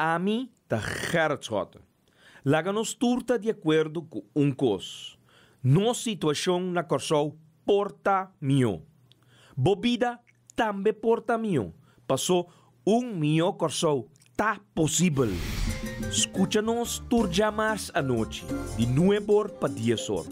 Ami ta Gerrit Schotte. Laga nos tur ta di akuerdo ku un kos, nos situashon na Kòrsou por ta mihó. Bo bida tambe por ta mihó, pasó un mihó Kòrsou ta posibel. Skucha nos tur djamars anochi di nueb'or pa dies'or,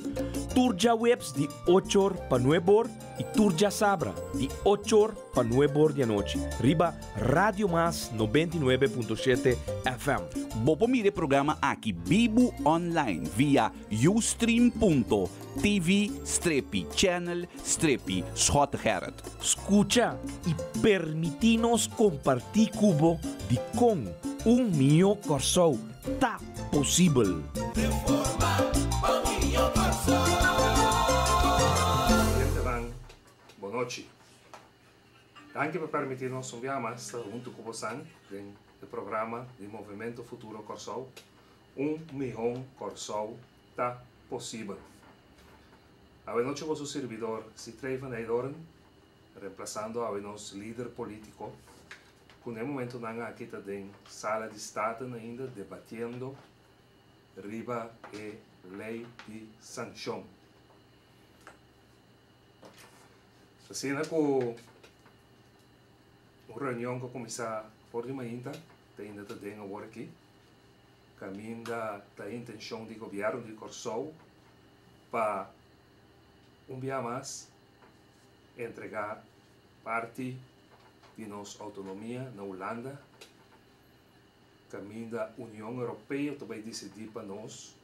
tur djaweps di och'or pa nueb'or i tur djasabra di och'or pa nueb'or di anochi riba Radio Mas 99.7 FM. Bo por mira e programa aki bibu online via ustream.tv strepi channel strepi Schottegerrit. Skucha i permití nos kompartí ku bo dikon un mihó Kòrsou ta posibel. Gentenan, bonochi. Danki pa permití nos un biaha mas ta huntu ku bosan den e programa di Movemento Futuro Kòrsou, Un Mihon Kòrsou Ta Posibel. Awe nochi boso sirbidor Citrey van Eydoorn, remplasando awe nos lider polítiko, ku na e momentunan aki ta den sala di Staten ainda debatiendo riba e lei di sankshon. Asina ku un reunion ku a kuminsá for di mainta te ainda ta den awor aki, kaminda ta e intenshon di gobièrnu di Kòrsou pa un bia mas entregá parti di nos outonomia na Hulanda, kaminda Union Europeo ta bai disidí pa nos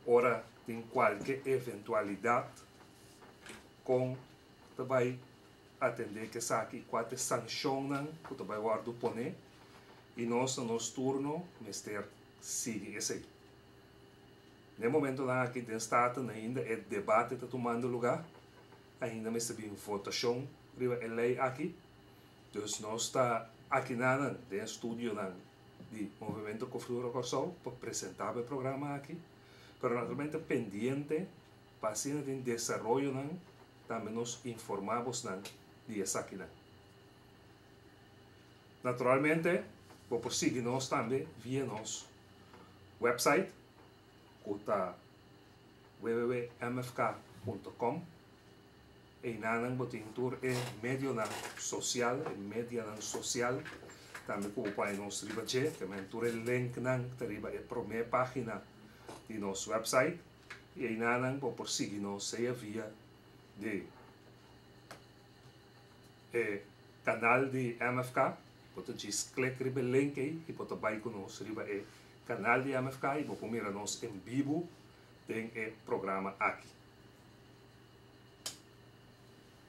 Ora tin kualke eventualidat kon ta bai atendé ku esaki i kua ta e sanshonnan ku ta bai wòrdu poné i nos na nos turno mester sigui esei. Na e momentonan aki den Staten ainda e debate ta tumando lugá, ainda mester bin votashon riba e lei aki, dus nos ta akinanan den e studionan di Movemento Kofruro Kòrsou pa presentá bo e programa aki, pero naturalmente pendiente pa asina tin desaroyonan tambe nos informá bosnan di esakinan. Naturalmente bo por sigui nos tambe via nos website ku ta www.mfk.com. Einanan bo tin tur e medionan sosial, e medianan sosial tambe ku bo por haña nos riba dje. Te men tur e linknan ta riba e promé página di nos wèpsait i einanan bo por sigui nos sea via di e kanal di MFK. Bo ta djis klik riba e link ei i bo ta bai ku nos riba e kanal di MFK i bo por mira nos en bibu den e programa aki.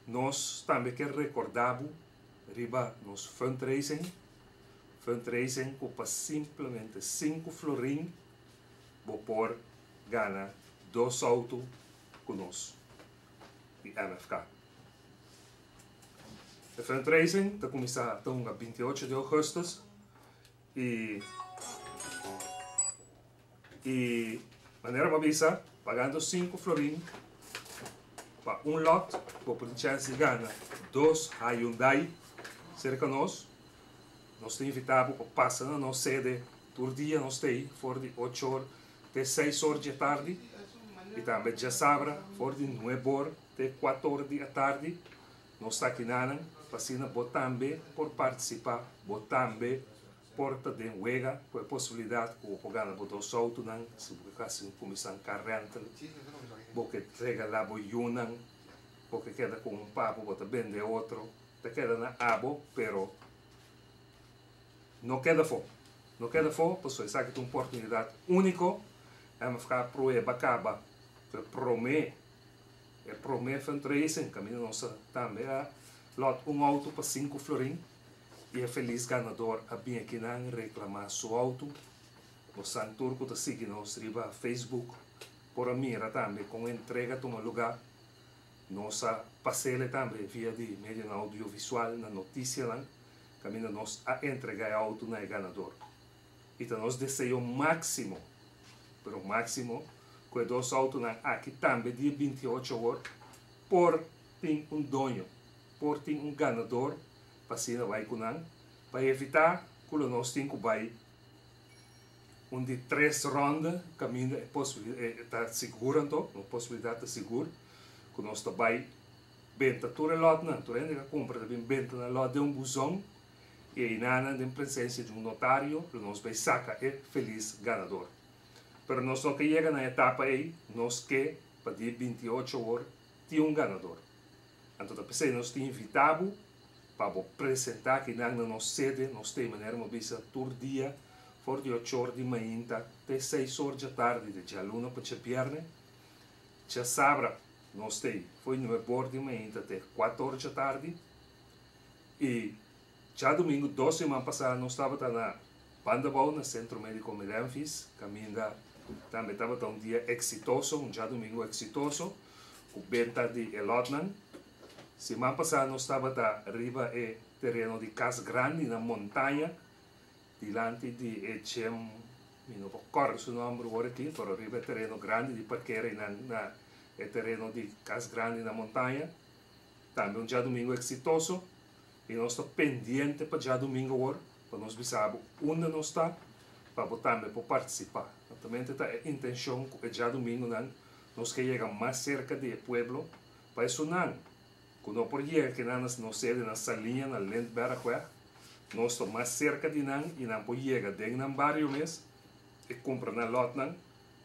Nos tambe ke rekorda bo riba nos fundraising, fundraising ku pa simplemente sinku florin bo por gana dos outo ku nos di MFK. E fundraising ta kuminsá ta hunga 28 di ougùstùs i I manera bo a bisa, pagando sinku florin pa un lot, bo por tin chèns di gana dos Hyundai serka nos. Nos ta invitá bo pa pasa na nos sede tur dia nos ta ei for di ocho or te seis or dje tardi i tambe djasabra for di nuebe or te kuater or di atardi. Nos ta akinanan pa asina bo tambe por partisipá, bo tambe Por ta den wega ku e posibilidat ku bo por gana bo dos outonan si bo ke hasi un kuminsá un car rental, bo ke regalá bo yunan, bo ke keda ku un papo bo ta bende otro, ta keda na abo pero no keda afó, no keda afó pasobra esaki ta un oportunidat úniko, MFK prueba kaba ku e promé e promé fundraising kaminda nos a tambe a lòt un outo pa sinku florin. I e felis ganador a bin akinan reclama su auto. Bosan tur cu ta sigui nos riba Facebook por a mira tambe con entrega tuma lugar. Nos a pasele tambe via di medionan audiovisual na noticianan caminda nos a entrega e auto na e ganador. I ta nos deseo maximo, pero maximo, cu e dos autonan aki tambe dia 28 awor por tin un doño, por tin un ganador pa asina bai ku nan, pa evitá Ku lo nos tin ku bai un di tres ronda kaminda e posibilidat ta sigur anto, un posibilidat ta sigur ku nos ta bai benta tur e lòtnan. Tur hende ku a kumpra ta bin benta nan lòt den un buzon i einanan den presensia di un notario lo nos bai saka e felis ganador. Pero nos no ke yega na e etapa ei, nos ke pa dia 28 or tin un ganador. Anto ta p'esei nos ta invitá bo pa bo presentá akinan na nos sede. Nos ta e manera mi a bisa tur dia for di ocho or di mainta te seis or djatardi di djaluna pa djabièrnè. Djasabra nos ta ei for di nuebe or di mainta te kuater or djatardi. I djadumingu dos siman pasá nos tabata na Bandabou na Sentro Médiko Milenfis kaminda tambe tabata un dia eksitoso, un djadumingu eksitoso ku benta di e lòtnan. Siman pasá nos tabata riba e tereno di Kas Grandi na Montaña, dilanti di e gym, mi no por kòrda su nòmber wor aki, pero riba e tereno grandi di parkera einan na e tereno di Kas Grandi na Montaña. Tambe un djadumingu eksitoso i nos ta pendiente pa djadumingu awor pa nos bisa bo unda nos ta pa bo tambe por partisipá. Naturalmente ta e intenshon ku e djadumingunan nos ke yega mas serka di e pueblo Pa esunnan ku no por yega kinan na nos sede na Saliña na Lindbergweg, nos ta mas serka di nan i nan por yega den nan bario mes i kumpra nan lòtnan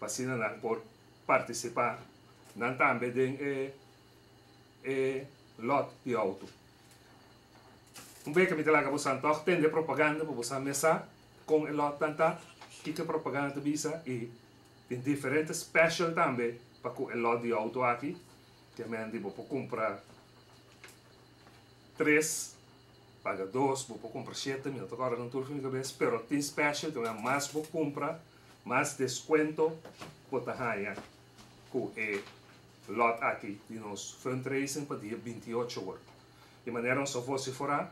pa asina nan por partisipá nan tambe den e e lòt di outo. Un beka mi ta laga bosan tòg tende propaganda pa bosan mes sa kon e lòtnan ta, kiko e propaganda ta bisa i tin diferente special tambe pa ku e lòt di outo aki. Te men di bo por kumpra tres, paga dos, bo por kumpra shete, mi no ta kòrda nan tur for mi kabes, pero tin special te men mas bo kumpra, mas deskuento bo ta haña ku e lòt aki di nos fundraising pa dia 28 wor. Di manera nos a vosiforá,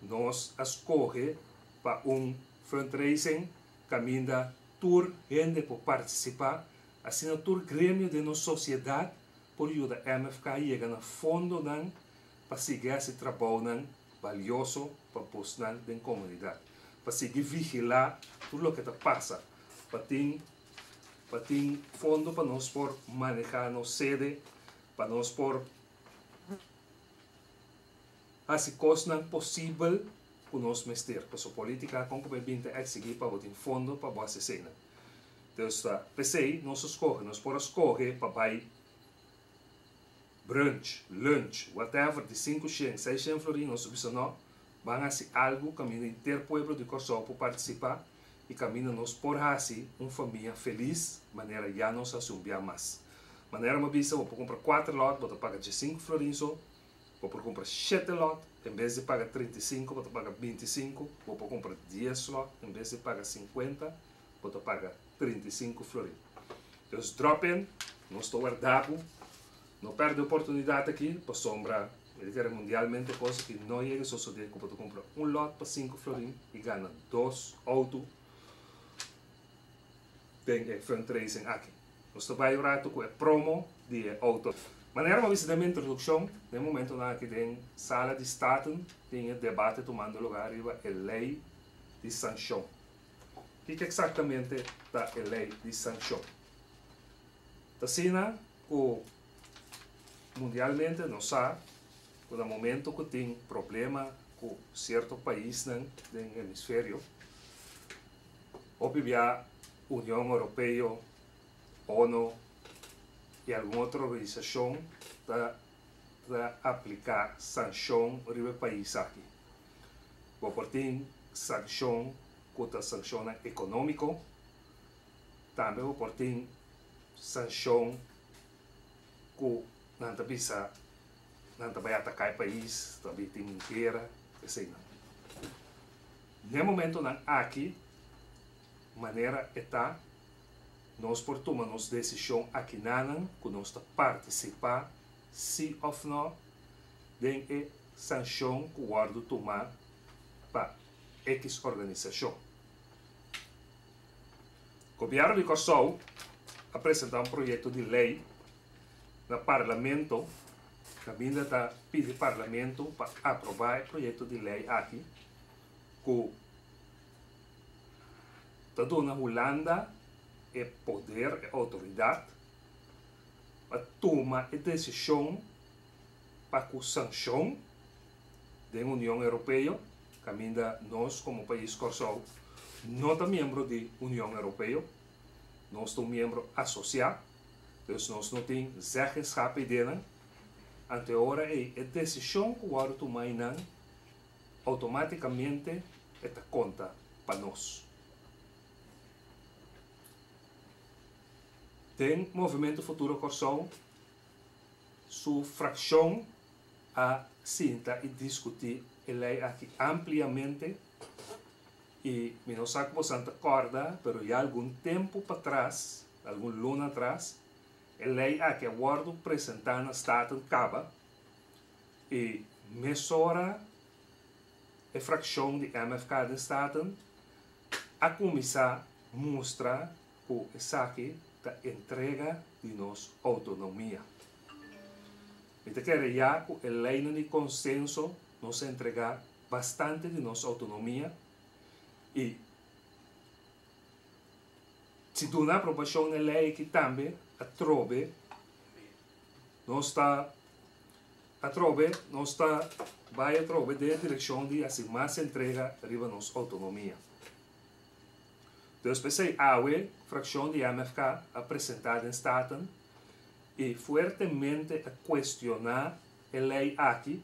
nos a skohe pa un fundraising kaminda tur hende por partisipá, asina tur gremio den nos sosiedat por yuda MFK yega na fondonan pa sigui hasi trabounan balioso pa bosnan den komunidat, pa sigui vigilá tur loke ta pasa, pa tin pa tin fondo pa nos por manehá nos sede, pa nos por hasi kosnan posibel ku nos mester. Pasobra polítika kon ku bo e bin ta eksigí pa bo tin fondo pa bo hasi eseinan. Dus ta p'esei nos a skohe, nos por a skohe pa bai brunch, lunch, whatever di sinku shen, seis shen florin, nos a bisa no, ban hasi algu kaminda henter pueblo di Kòrsou por partisipá i kaminda nos por hasi un famia felis manera ya nos hasi un bia mas. Manera mi a bisa bo por kumpra kuater lòt bo ta paga diesinku florin so, bo por kumpra shete lòt en bes di paga 35 bo ta paga 25, bo por kumpra dies lòt en bes di paga 50, bo ta paga 35 florin. Dus drop in, nos ta warda bo, no perde oportunidad aki, pasobra mi ta kere mundialmente cos aki no yega sosode cu bo ta cumpra un lot pa 5 florin y gana dos auto den e fundraising aki. Nos ta bay un rato cu e promo di e auto. Manera bo a bisa den mi introduccion, den momentonan aki den sala di Staten tin e debate tumando lugar riba e ley di sancion. Kiko eksaktamente ta e lei di sankshon? Ta asina ku mundialmente nos sa ku na momento ku tin problema ku sierto paisnan den hemisferio, hopi bia Union Europeo, ONU i algun otro organisashon ta ta apliká sankshon riba e pais aki. Bo por tin sankshon ku ta sankshonnan ekonómiko, tambe bo por tin sankshon ku nan ta bisa nan ta bai ataká e pais, ta bin tin guera, eseinan. Den momentonan aki, manera e ta, nos por tuma nos desishon akinanan ku nos ta partisipá si òf nò den e sanshon ku wòrdu tumá pa X organisashon. Gobièrnu di Kòrsou a presentá un proyekto di lei na Parlamento kaminda ta pidi Parlamento pa aprobá e proyekto di lei aki ku Ta duna Hulanda e poder, e outoridat pa tuma e desishon pa ku sanshon den Union Europeo, kaminda nos komo pais Kòrsou no ta miembro di Union Europeo, nos ta un miembro asosiá, dus nos no tin zeggenschap eidenan. Anto e ora ei e desishon ku wòrdu tumá einan outomátikamente e ta konta pa nos. Den Movementu Futuro Kòrsou su frakshon a sinta i diskutí e lei aki ampliamente i mi no sa ku bosan ta kòrda pero ya algun tempu patras, algun luna atras, e lei aki a wòrdu presentá na Staten kaba i mesora e frakshon di MFK den Staten a kuminsá mustra ku esaki ta entrega di nos outonomia. Mi ta kere ya ku e leinan di konsenso nos a entregá bastante di nos outonomia i si duna aprobashon na e lei aki tambe atrobe nos ta atrobe nos ta bai atrobe den e direkshon di hasi mas entrega riba nos outonomia. Dus p'esei awe frakshon di MFK a presentá den Staten i fuertemente a kuestioná e lei aki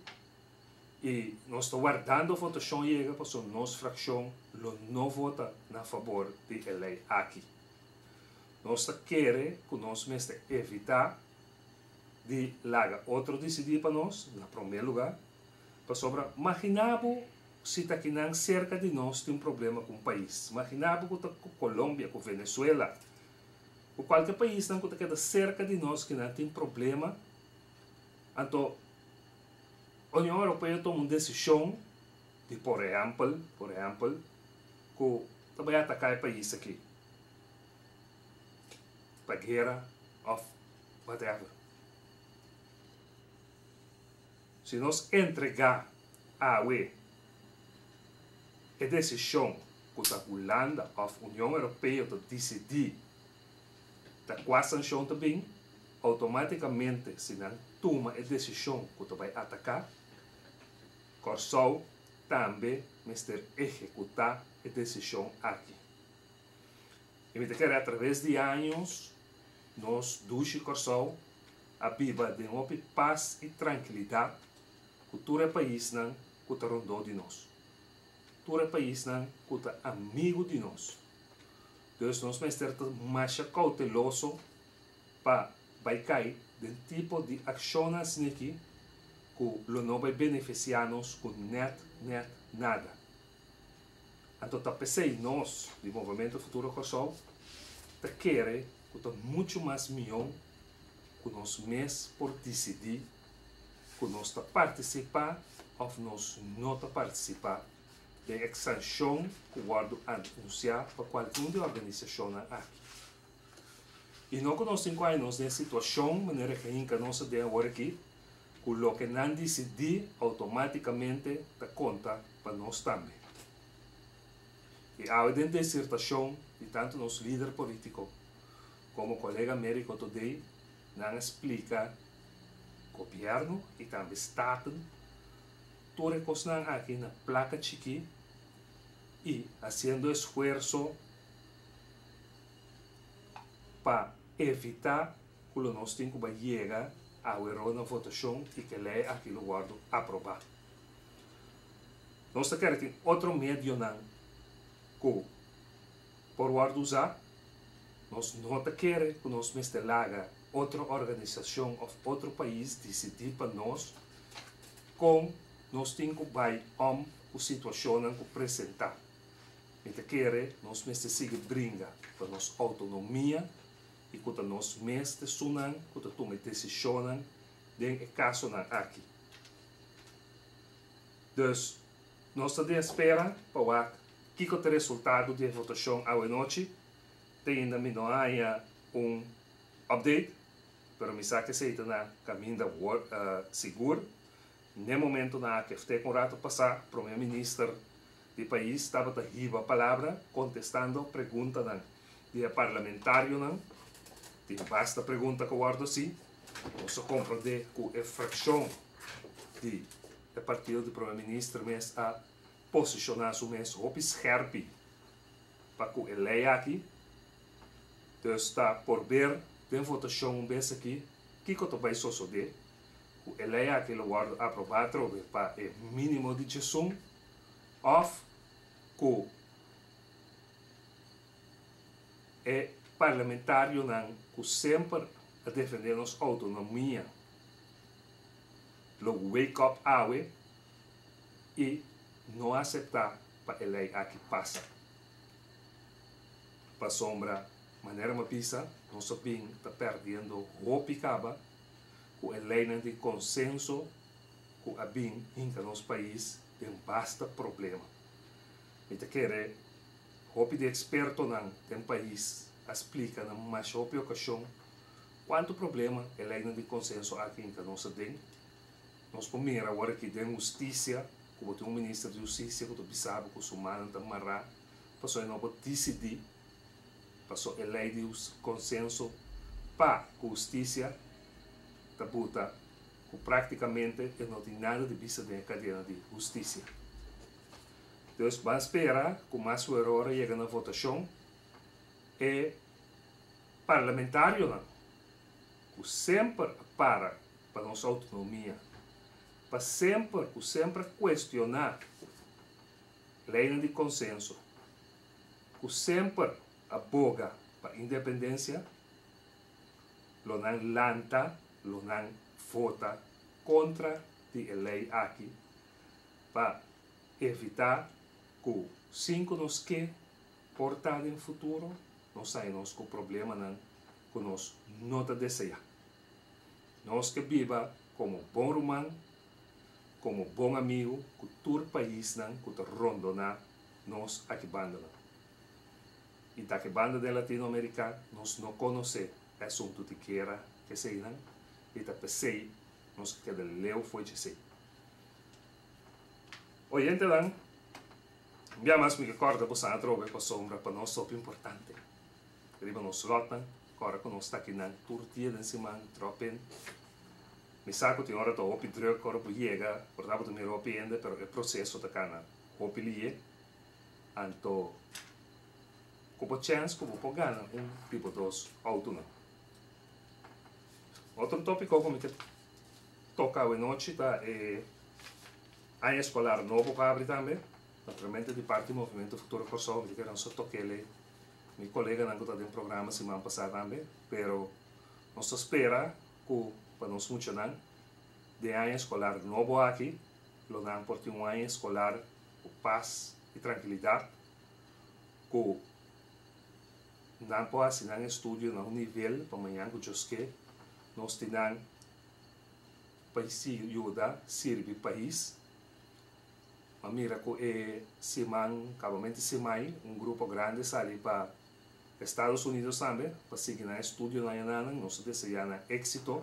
i nos ta wardando votashon yega pasobra nos frakshon lo no vota na fabor di e lei aki. Nos ta kere ku nos mester evitá di laga otro disidí pa nos na promé lugá pasobra maginá bo Si ta kinan serka di nos tin un problema ku un pais, imagina bo ku ta ku Colombia, ku Venezuela, ku kualke paisnan ku ta keda serka di nos kinan tin problema, anto Union Europeo tuma un desishon di por ehèmpel, por ehèmpel, ku ta bai ataká e pais aki pa guera òf whatever. Si nos entregá awe e desishon ku ta Hulanda òf Union Europeo ta disidí ta kua sanshon ta bin, outomátikamente si nan tuma e desishon ku ta bai ataká, Kòrsou tambe mester ehekutá e desishon aki. I mi ta kere atraves di años nos dushi Kòrsou a biba den hopi pas i trankilidat ku tur e paisnan ku ta rondó di nos, tur e paisnan ku ta amigu di nos. Dus nos mester ta masha kouteloso pa bai kai den tipo di akshonnan asniki ku lo no bai benefisiá nos ku nèt nèt nada. Anto ta p'esei nos di Movemento Futuro Kòrsou ta kere ku ta muchu mas mihó ku nos mes por disidí ku nos ta partisipá òf nos no ta partisipá den e sanshon ku wòrdu anunsiá pa kualkun di e organisashonnan aki. I no ku nos tin ku haña nos den e situashon manera ke hinka nos aden awor aki ku loke nan disidí outomátikamente ta konta pa nos tambe. I awe den disertashon di tantu nos lider polítiko komo kolega Mérico Todey nan a splika gobièrnu i tambe Staten tur e kosnan aki na plaka chikí i hasiendo esfuerso pa evitá ku lo nos tin ku bai yega aweró na votashon i ku e lei aki lo wòrdu aprobá. Nos ta kere tin otro medionan ku por wòrdu usá. Nos no ta kere ku nos mester laga otro organisashon òf otro pais disidí pa nos kon nos tin ku bai òm ku situashonnan ku presentá. Mi ta kere nos mester sigui bringa pa nos outonomia i ku ta nos mes ta esunnan ku ta tuma e desishonnan den e kasonan aki. Dus, nos ta den espera pa wak kiko ta resultado di e votashon awenochi. Te ainda mi no a haña un update, pero mi sa ku esei ta na kaminda sigur. N'e momentonan aki, òf te ku un rato pasá, Prome Minister. di pais tabata hiba palabra kontestando preguntanan di e parlamentarionan. Tin basta pregunta ku a wòrdu hasi. Nos a komprondé ku e frakshon di e partido di Prome Minister mes a posishoná su mes hopi skèrpi pa ku e lei aki. Dus ta por ber den votashon un bes aki kiko ta bai sosodé. Ku e lei aki lo wòrdu aprobá atrobe pa e mínimo di djesun òf ku e parlamentarionan ku semper a defendé nos outonomia lo wake up awe i no aseptá pa e lei aki pasa. Pasobra manera mi a bisa nos a bin ta pèrdiendo hopi kaba ku e leinan di konsenso ku a bin hinka nos pais den basta problema. Mi ta kere hopi di ekspertonan den pais a splika na masha hopi okashon kuantu problema e leinan di konsenso aki hinka nos aden. Nos por mira awor aki den hustisia ku bo tin un minister di hustisia ku ta bisa bo ku su mannan ta mará pasobra e no por disidí pasobra e lei di konsenso pa ku hustisia ta buta ku práktikamente e no tin nada di bisa den e kadena di hustisia. Dus ban spera ku mas wero ora yega na votashon e parlamentarionan ku semper a para pa nos outonomia, pa semper ku semper a kuestioná leinan di konsenso, ku semper a boga pa independensia, lo nan lanta, lo nan vota kontra di e lei aki pa evitá ku sin ku nos ke por ta den futuro nos haña nos ku problemanan ku nos no ta deseá. Nos ke biba komo bon ruman, komo bon amigu ku tur paisnan ku ta rondoná nos aki bandanan. I ta ke banda den Latinoamerika nos no konosé e asuntu di gera keseinan i ta p'esei nos a keda leu fo'i djesei. Oyentenan, un bia mas mi ke kòrda bosan atrobe pasobra pa nos hopi importante riba nos lòtnan, kòrda ku nos ta akinan tur dia den siman dròp in. Mi sa ku tin ora ta hopi drùk ora bo yega, por ta bo ta mira hopi hende pero e proseso ta kana hopi lihe. Anto ku bo chèns ku bo por gana un di bo dos outonan. Otro tópiko ku mi ke toka awenochi ta e aña eskolar nobo ku a abri tambe. Naturalmente di parti Movimento Futuro Kòrsou mi ta kere nos a tok'el mi koleganan ku ta den programa siman pasá tambe, pero nos ta spera ku pa nos muchanan den aña eskolar nobo aki lo nan por tin un aña eskolar ku pas i trankilidat, ku nan por hasi nan estudio na un nivel pa mañan ku Dios ke nos tin nan pa yuda sirbi pais. A mira ku e siman, kabamente simai, un grupo grandi sali pa Estados Unidos tambe pa sigui nan estudionan ayananan. Nos ta deseá nan éksito.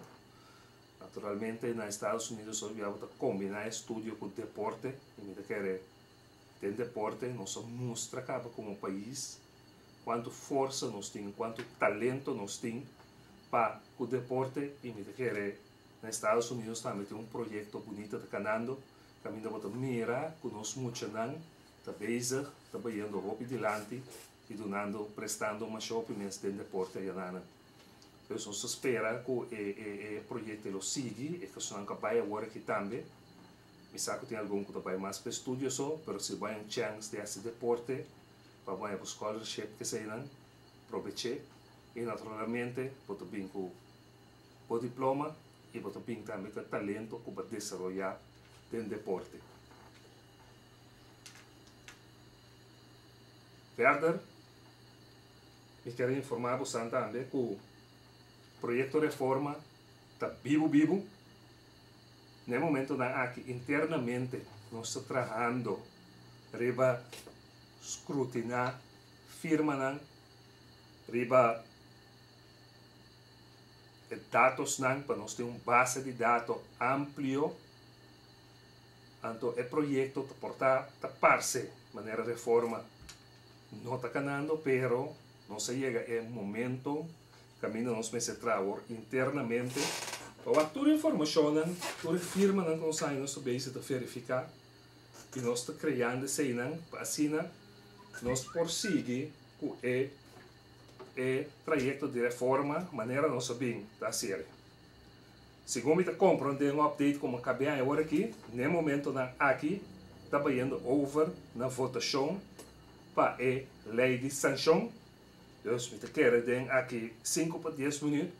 Naturalmente na Estados Unidos hopi bia bo ta kombiná estudio ku deporte i mi ta kere den deporte nos a mustra kaba komo pais kuantu forsa nos tin, kuantu talento nos tin pa ku deporte i mi ta kere na Estados Unidos tambe tin un proyekto bunita ta kanando kaminda bo ta mira ku nos muchanan ta bezig ta bayendo hopi dilanti i dunando prestando masha hopi mes den deporte ayananan. Pues nos ta spera cu e e proyecto lo sigui, e personan cu a bay awor aki tambe. Mi sa cu tin algun cu ta bay mas pa estudio so, pero si bo hay un chance di haci deporte pa bo haya bo scholarship keseynan, probeche y naturalmente bo ta bin cu bo diploma y bo ta bin tambe cu e talento cu bo a desaroya den deporte. Verder. Mi kier informá bosan tambe ku Proyekto Reforma ta bibu bibu. Na e momentonan aki internamente nos ta trahando riba skrutiná firmanan, riba e datosnan pa nos tin un base di dato amplio. Anto e proyekto ta por ta ta parse. Manera reforma no ta kanando, pero nos a yega e momento kaminda nos mester traha awor internamente pa wak tur informashonnan, tur e firmanan ku nos haña nos ta bezig ta verifiká i nos ta kreando eseinan pa asina nos por sigui ku e e trayekto di reforma manera nos a bin ta hasiel. Segun mi ta komprondé un update ku mi a kab'é haña awor aki, n'e momentonan aki ta bayendo over na votashon pa e lei di sanshon. Dus mi ta kere den aki sinku pa dies minüt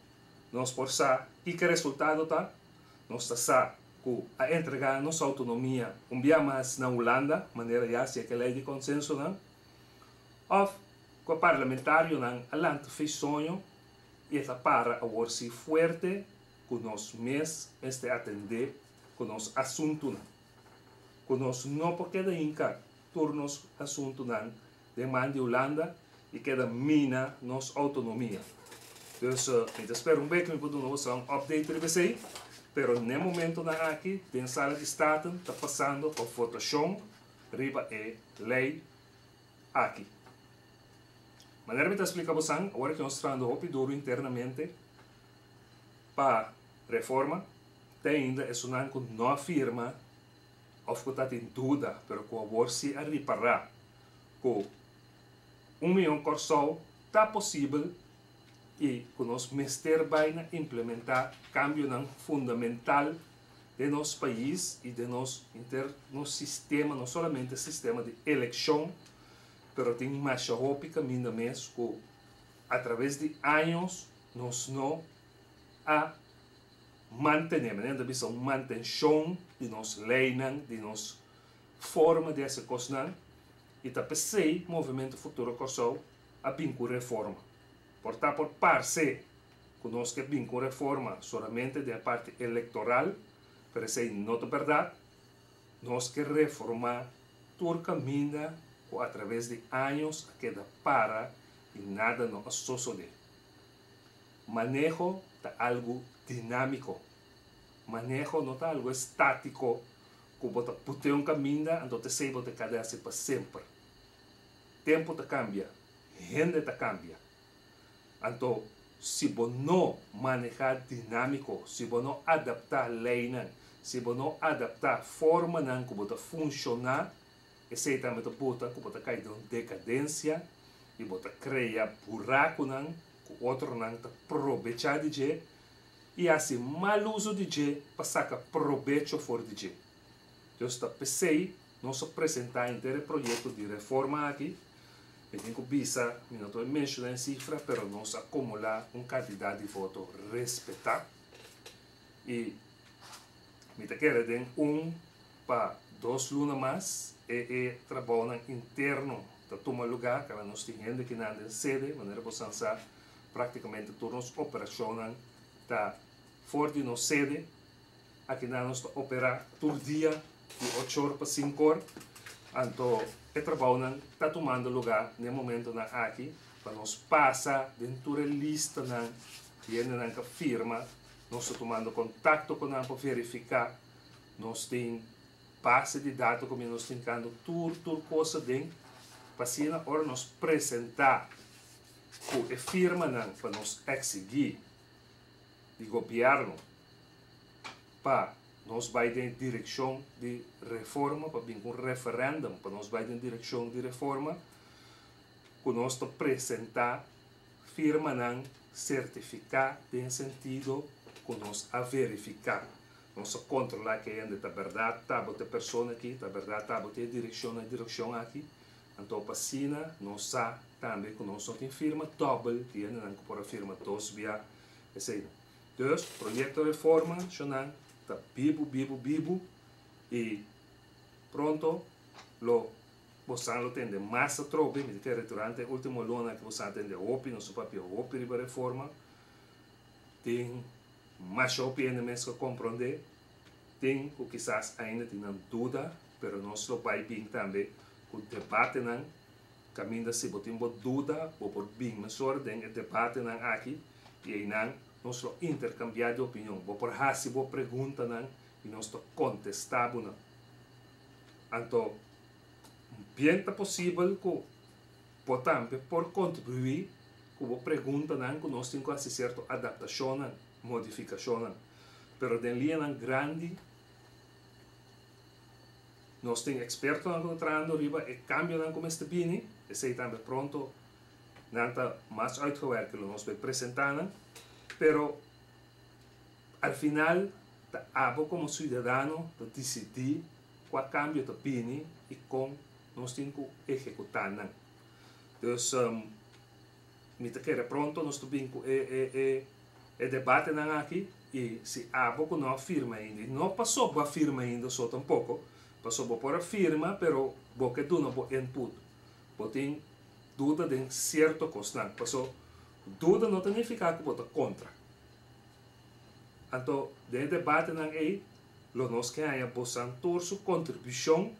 nos por sa kiko e resultado ta. Nos ta sa ku a entregá nos outonomia un bia mas na Hulanda, manera ya si e lei di konsensonan, òf ku e parlamentarionan a lanta fei soño i e ta para awor si fuerte ku nos mes mester atendé ku nos asuntunan. Ku nos no por keda hinka tur nos asuntunan den man di Hulanda i keda mina nos outonomia. Dus mi ta spera un bek mi por duna boso un update riba esei, pero n'e momentonan aki den Sala di Staten ta pasando pa votashon riba e lei aki. Manera mi ta splika bosan, awor aki nos trahando hopi duru internamente pa reforma, te ainda esunnan ku no a firma òf ku ta tin duda pero ku awor si a ripará ku un mion Kòrsou ta posibel i ku nos mester bai na implementá kambionan fundamental den nos pais i den nos inter nos sistema, no solamente sistema di elekshon, pero tin masha hopi kaminda mes ku atraves di años nos no a mantené, manera nan ta bisa un mantenshon di nos leinan, di nos forma di hasi kosnan i ta p'esei Movimento Futuro Kòrsou a bin ku reforma. Por ta por parse ku nos ke bin ku reforma solamente den e parti elektoral, pero esei no ta bèrdat. Nos ke reformá tur kaminda ku atraves di años a keda para i nada no a sosodé. Maneho ta algu dinámiko. Maneho no ta algu estátiko ku bo ta put'é un kaminda anto ta esei bo ta kada hasi pa semper. Tempu ta kambia, hende ta kambia. Anto si bo no manehá dinámiko, si bo no adaptá leinan, si bo no adaptá formanan ku bo ta funshoná, esei tambe ta buta ku bo ta kai den un dekadensia i bo ta krea burakunan ku otronan ta probechá di dje i hasi mal uso di dje pa saka probecho for di dje. Dus ta p'esei nos a presentá henter e proyekto di reforma aki. Mi tin ku bisa, mi no ta bai menshoná e sifra, pero nos a kumulá un kantidat di voto respetá. I mi ta kere den un pa dos luna mas e e trabounan interno ta tuma lugá, kaba nos tin hende kinan den sede, manera bo san sa práktikamente tur nos operashonnan ta for di nos sede. Akinan nos ta operá tur dia di ochor pa sinkor, anto e trabounan ta tumando lugá n'e momentonan aki pa nos pasa den tur e listanan di hendenan ka firma. Nos ta tumando kontakto ku nan pa verifiká. Nos tin base di dato ku mi nos tin kando tur tur kos aden pa asina ora nos presentá ku e firmanan pa nos eksigí di gobièrnu pa nos bai den direkshon di reforma, pa bin ku un referèndum pa nos bai den direkshon di reforma, ku nos ta presentá firmanan sertifiká den sentido ku nos a verifiká, nos a kontrolá ke hende ta bèrdat tabata e persona aki, ta bèrdat tabata e direkshon na e direkshon aki, anto pa asina nos sa tambe ku nos no tin firma dòbel di hendenan ku por a firma dos bia esei. Dus, Proyecto Reforma Nacional ta bibu, bibu, bibu y pronto lo bosan lo tende mas atrobe. Mi ta kere durante e ultimo luna aki bosan a tende hopi, nos a papia hopi riba reforma. Tin masha hopi hende mes ku a komprondé, tin ku kisas ainda tin nan duda, pero nos lo bai bin tambe ku debatenan kaminda si bo tin bo duda bo por bin mesora den e debatenan aki. I einan nos lo interkambiá di opinion. Bo por hasi bo preguntanan i nos ta kontestá bo nan. Anto, Bien ta posibel ku bo tambe por kontribuí ku bo preguntanan ku nos tin ku hasi sierto adaptashonnan, modifikashonnan. Pero den liñanan grandi nos tin ekspertonan ku ta trahando riba e kambionan ku mester bini, esei tambe pronto nan ta mas uitgewerkt lo nos bai presentá nan. Pero al final ta abo komo siudadano ta disidí kua kambio ta bini i kon nos tin ku ehekutá nan. Dus mi ta kere pronto nos ta bin ku e e e e debatenan aki i si abo ku no a firma ainda, i no paso bo a firma ainda so tampoko, paso bo por a firma pero bo ke duna bo input, bo tin duda den sierto kosnan, paso duda no ta nifiká ku bo ta kontra. Anto den e debatenan ei lo nos ke haña bosan tur su kontribushon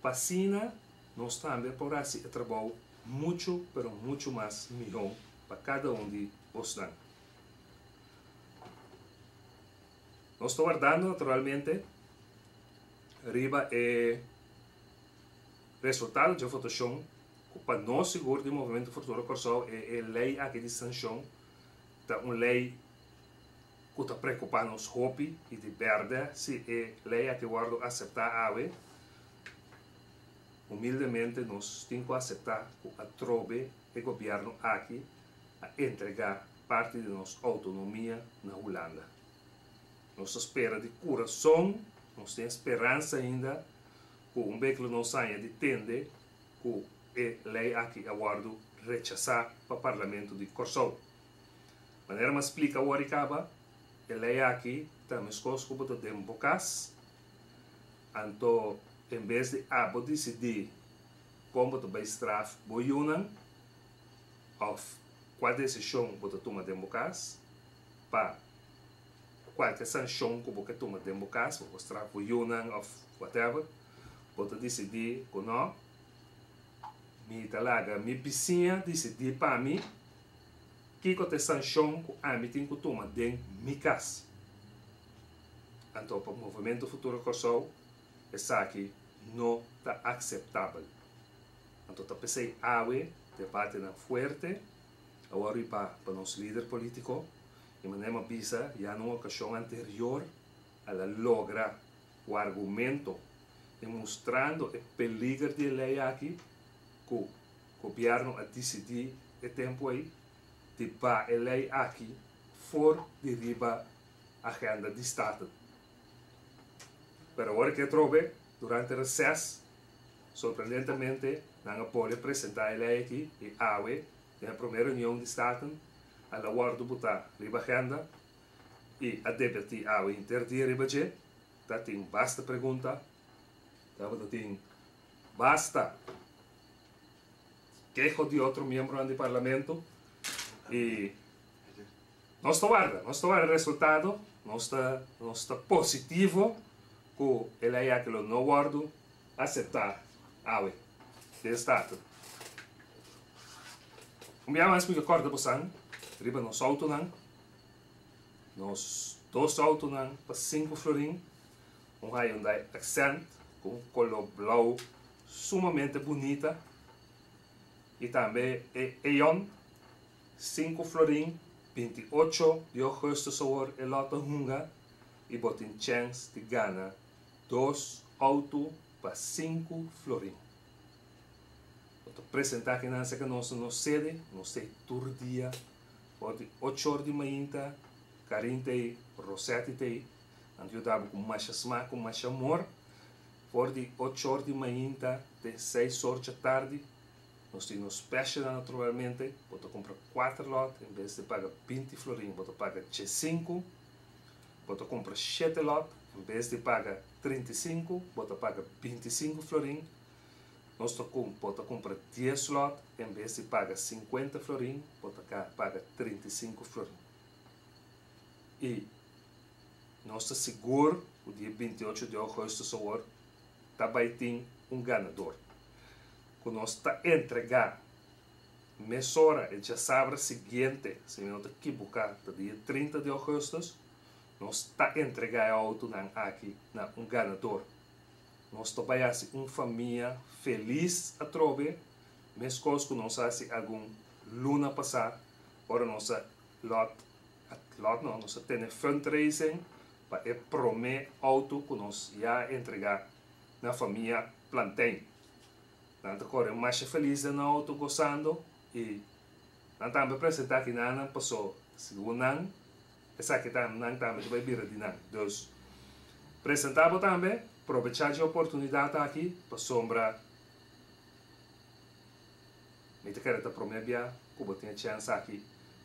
pa asina nos tambe por hasi e trabou muchu pero muchu mas mihó pa kada un di bosnan. Nos ta wardando naturalmente riba e resultado dje votashon ku pa nos sigur di Movemento Futuro Kòrsou e e lei aki di sanshon ta un lei ku ta preokupá nos hopi i di bèrdè si e lei aki wòrdu aseptá awe, humildemente nos tin ku aseptá ku atrobe e gobièrnu aki a entregá parti di nos outonomia na Hulanda. Nos ta spera di kurason, nos tin e speransa ainda ku un bek lo nos haña di tende ku e lei aki a wòrdu rechasá pa Parlamento di Kòrsou. Manera mi a splika awor i kaba, e lei aki ta meskos ku bo ta den bo kas, anto en bes di abo disidí kon bo ta bai straf bo yunan òf kua desishon bo ta tuma den bo kas pa kualke sanshon ku bo ke tuma den bo kas, bo por straf bo yunan òf whatever, bo ta disidí ku no, mi ta laga mi bisiña disidí pa mi. Kiko ta e sanshon ku ami tin ku tuma den mi kas? Anto pa Movemento Futuro Kòrsou esaki no ta akseptabel. Anto ta p'esei awe debatenan fuerte a wòrdu ripá pa nos lider polítiko i manera mi a bisa ya na un okashon anterior al a logra ku argumento i mustrando e peliger di e lei aki ku Gobièrnu a disidí e tempu ei di ba e lei aki for di riba agenda di Staten. Pero awor ke atrobe, durante reses, sorprendentemente nan a bolbe presentá e lei aki i awe den e promé reunion di Staten a la wòrdu botá riba agenda i a debatí awe henter dia riba dje. Ta tin basta pregunta, tabata tin basta keho di otro miembronan di Parlamento y nos ta warda, nos ta warda resultado, nos ta nos ta positivo cu e ley aki lo no wordo acepta awe den Staten. Un bia mas mi ke corda bosan riba nos autonan, nos dos autonan pa sinku florin, un Hyundai Accent cu un color blauw sumamente bunita y tambe e Eon sinku florin 28 di augustus awor e lot ta hunga y bo tin chens di gana dos auto pa sinku florin. Bo ta presenta akinan cerca nos na nos sede, nos ta tur dia for di ocho or di mainta, Karin ta ey, Rosetti ta ey, nan ta yuda bo cu masha smaak, cu masha amor. For di ocho or di mainta te seis or djatardi nos tin nos specialnan naturalmente. Bo ta cumpra cuater lot en bes di paga binti florin bo ta paga diesinku. Bo ta cumpra shete lot en bes di paga 35 bo ta paga 25 florin. Nos ta bo ta cumpra 10 lot en bes di paga 50 florin bo ta paga 35 florin. Y nos ta sigur ku dia 28 di ougùstùs awor ta bai tin un ganador. Ku nos ta entregá mesora e djasabra siguiente, si mi no ta kibuká ta dia 30 di ougùstùs, nos ta entregá e outonan aki na un ganador. Nos ta bai hasi un famia felis atrobe, meskos ku nos a hasi algun luna pasá ora nos a lòt, lòt no, nos a tene fundraising pa e promé outo ku nos ya a entregá na famia Plantein. Nan ta kore masha felis den nan outo gosando i nan tambe a presentá kinanan paso segun nan Esaki ta nan tambe ta bai bira di nan. Dus, presentá bo tambe, probechá dje oportunidat aki, pasobra mi ta kere ta promé bia ku bo tin e chèns aki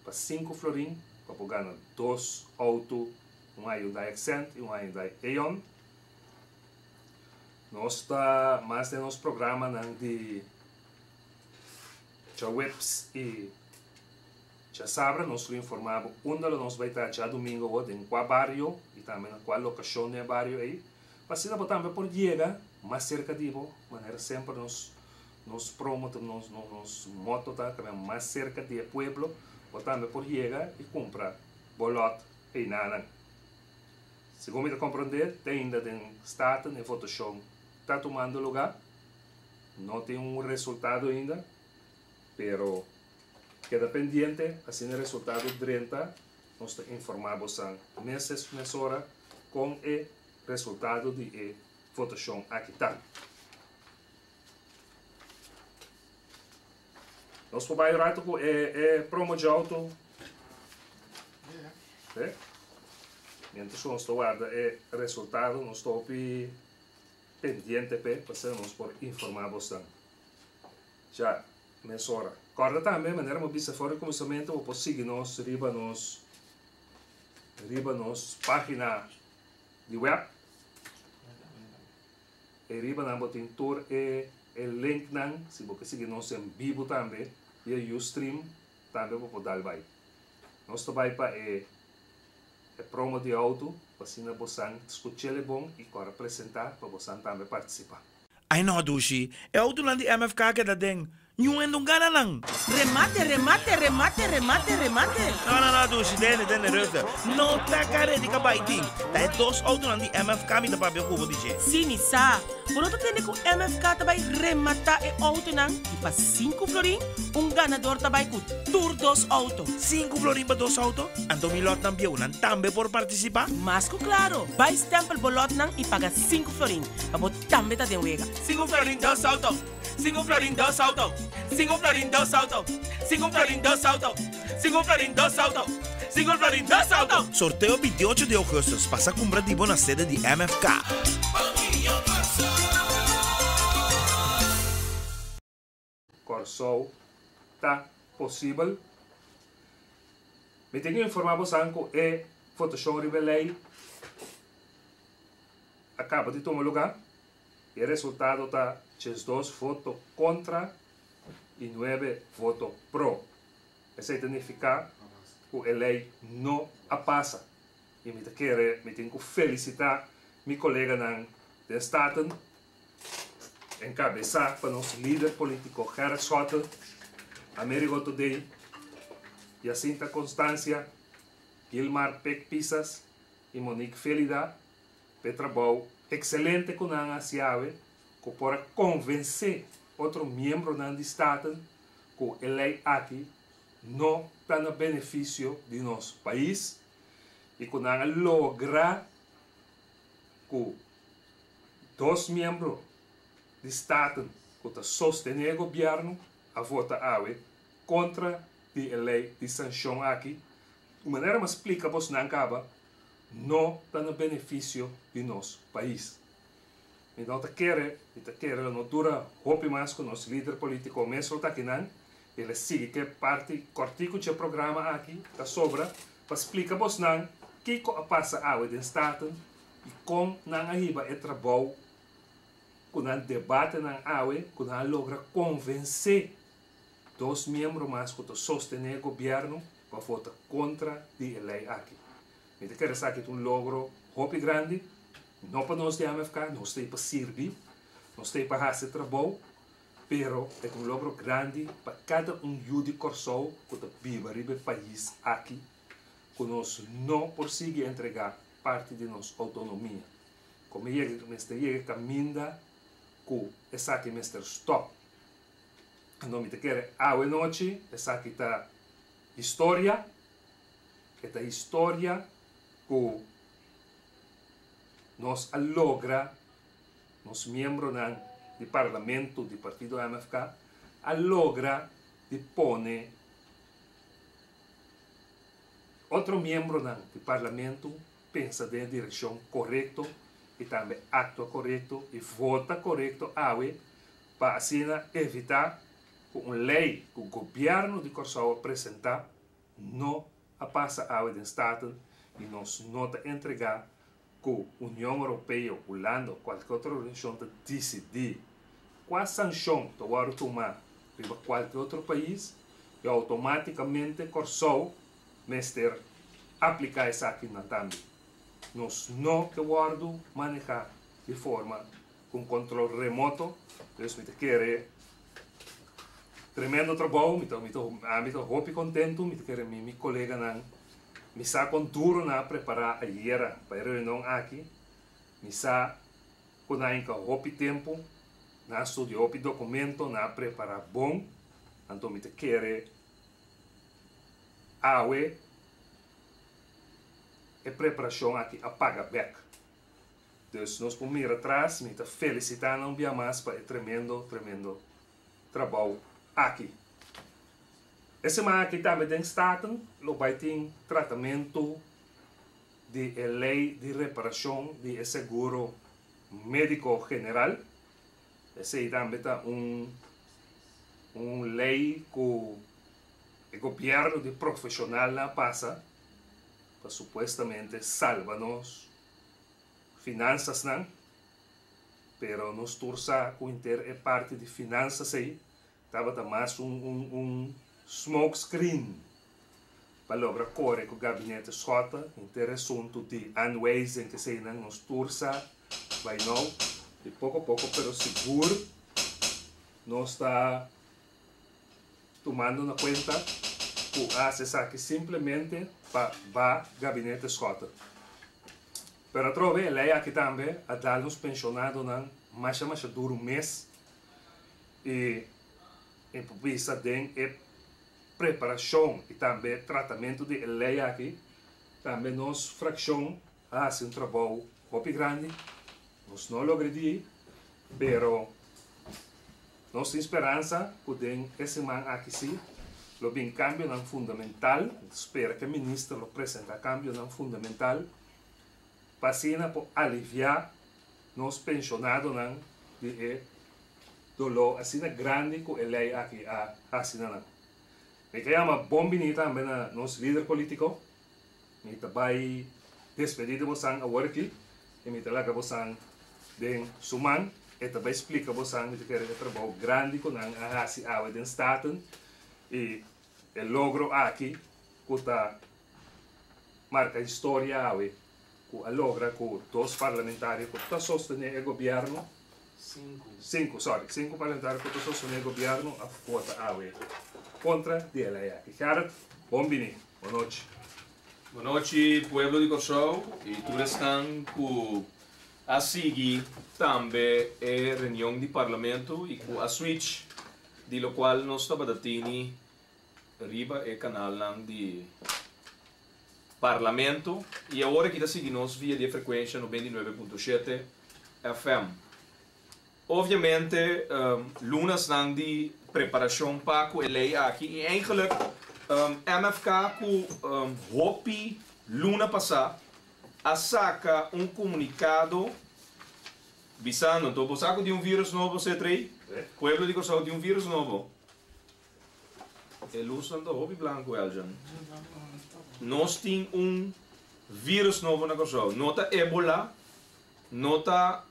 pa sinku florin pa bo gana dos outo, un Hyundai Accent i un Hyundai Eon. Nos ta mas den nos programanan di djaweps i. Djasabra nos lo informá bo unda lo nos bai ta djadumingo awor, den kua bario i tambe na kua lokashon den e bario ei, pa asina bo tambe por yega mas serka di bo, manera semper nos nos promo ta nos nos moto ta kaba mas serka di e pueblo, bo tambe por yega i kumpra bo lòt einanan. Segun mi ta komprondé te ainda den Staten e votashon ta tumando lugá, no tin un resultado ainda, pero. Keda pendiente, asina e resultado drenta, nos ta informá bosan meses mesora kon e resultado di e votashon aki ta. Nos por bai un ratu ku e e promo dje outo. Sí. Mientras ku nos ta warda e resultado, nos ta hopi pendiente p'e, pasobra nos por informá bosan. Ja. Mesora. Kòrda tambe, manera bo bisa for di kuminsamentu, bo por sigui nos riba nos riba nos página di wèb. E riba nan bo tin tur e e linknan, si bo ke sigui nos en bibu tambe via Ustream tambe bo por dal bai. Nos ta bai pa e e promo di outo pa asina bosan skuch'el e bon i kòrda presentá pa bosan tambe partisipá. Ay no dushi, e autonan di MFK a keda den niun hende un gana nan. Remate, remate, remate, remate, remate. No, no, no dushi, dene, dene, rustig. No ta kare di kabai tin. Ta e dos autonan di MFK mi ta papia ku bo di dje. Sí, mi sa. Bo no ta tende ku MFK ta bai rematá e autonan i pa sinku florin un ganador ta bai ku tur dos auto. Sinku florin pa dos auto? Anto mi lòtnan bieunan tambe por partisipá? Mas ku klaro. Bai stèmpel bo lòtnan i paga sinku florin pa bo Tambe ta den wega. Sinku florin dos auto, sinku florin dos auto, sinku florin dos auto, sinku florin dos auto, sinku florin dos auto, sinku florin dos auto. Sorteo 28 di augustus pasa kumpra di bo na sede di MFK. Kòrsou ta posibel. Mi tin ku informá bosan ku e votashon riba e lei a kaba di tuma lugá i e resultado ta 12 voto kontra i nuebe voto pro. Esei ta nifiká ku e lei no a pasa i mi ta kere mi tin ku felisitá mi koleganan den Staten. Enkabesá pa nos lider polítiko Gerrit Schotte, Amerigo Thodé, Jacinta Constancia, Gilmar Pek Pisas i Monique Felida p'e trabou ekselente ku nan a hasi awe ku por a konvensé otro miembronan di Staten ku e lei aki no ta na benefisio di nos pais i ku nan a logra ku Dos miembro di Staten ku ta sostené e gobièrnu a vota awe kontra di e lei di sanshon aki. Di manera mas splika bosnan kaba no ta na benefisio di nos pais. Mi no ta kere, mi ta kere lo no dura hopi mas ku nos lider polítiko mes lo ta akinan i el a sigui ku e parti kòrtiku dje programa aki ta sobra pa splika bosnan kiko a pasa awe den Staten I kon nan a hiba e trabou ku nan debatenan awe ku nan a logra konvensé dos miembro mas ku ta sostené e gobièrnu pa vota kontra di e lei aki. Mi ta kere esaki ta un logro hopi grandi, no pa nos di MFK, nos ta ei pa sirbi, nos ta ei pa hasi e trabou, pero e ta un logro grandi pa kada un yu di Kòrsou ku ta biba riba e pais aki ku nos no por sigui entregá parti di nos outonomia. Ku mi yega mester yega kaminda ku esaki mester stòp. Anto mi ta kere awe nochi esaki ta historia, e ta historia ku nos a logra, nos miembronan di parlamento di partido MFK a logra di pone otro miembronan di parlamento pensa den e direkshon korekto i tambe aktua korekto i vota korekto awe pa asina evitá ku un lei ku gobièrnu di Kòrsou a presentá no a pasa awe den Staten i nos no ta entregá ku Union Europeo, Hulanda o kualke otro organisashon ta disidí kua sanshon ta wòrdu tumá riba kualke otro pais i outomátikamente Kòrsou mester apliká esakinan tambe. Nos no ke wòrdu manehá di forma ku un kontrol remoto, dus mi ta kere tremendo trabou, mi ta mi ta ami ta hopi kontentu, mi ta kere mi mi koleganan mi sa kon duro nan a prepará ayera pa e reunion aki, mi sa ku nan a hinka hopi tempu, nan a studia hopi dokumento, nan a prepará bon, anto mi ta kere Awe e preparashon aki a paga bek. Dus nos por mira tras, mi ta felisitá nan un bia mas pa e tremendo, tremendo trabou aki. E siman aki tambe den Staten lo bai tin tratamentu di e lei di reparashon di e seguro médiko general. Esei tambe ta un un lei ku E gobierno di profesionalnan a pasa pa supuestamente salba nos finanzasnan, pero nos tur sa cu henter e parti di finanzas ey tabata mas un un un smoke screen pa logra core cu gabinete Schotte, henter e asunto di aanwijzing eseynan nos tur sa by now, di poco poco pero sigur nos ta. Tumando na kuenta ku a hasi esaki simplemente pa ba gabinete Schotten. Pero atrobe e lei aki tambe a dal nos penshonadonan masha masha duru mes i e por bisa den e preparashon i tambe tratamentu di e lei aki tambe nos frakshon a hasi un trabou hopi grandi. Nos no logra di pero Nos tin speransa ku den e siman aki sí lo bin kambionan fundamental, mi ta spera ku e minister lo presentá kambionan fundamental pa asina por aliviá nos penshonadonan di e doló asina grandi ku e lei aki a hasi na nan. Mi ta yama bon bini tambe na nos lider polítiko. Mi ta bai despedí di bosan awor aki i mi ta laga bosan den su man. E ta bai splika bosan mi ta kere e trabou grandi ku nan a hasi awe den Staten i e logro aki ku ta marka historia awe ku a logra ku dos parlamentario ku ta sostené e gobièrnu, sinku, sorry, sinku parlamentario ku ta sostené e gobièrnu a vota awe kontra di e lei aki. Gerrit, bon bini. Bonochi. Bonochi pueblo di Kòrsou i tur esnan ku a sigui tambe e reunion di Parlamento i ku a switch di lokual nos tabata tini riba e kanalnan di Parlamento i awor aki ta sigui nos via di e frekuensha 99.7 FM. Obviamente lunasnan di preparacion pa cu e ley aki y eigenlijk MFK cu hopi luna pasa a saca un comunicado bisando, anto bo sa cu tin un virus nobo C3? Pueblo di Corsou tin un virus nobo. E lusnan ta hopi blanco Elgin. Nos tin un virus nobo na Corsou. No ta Ebola, no ta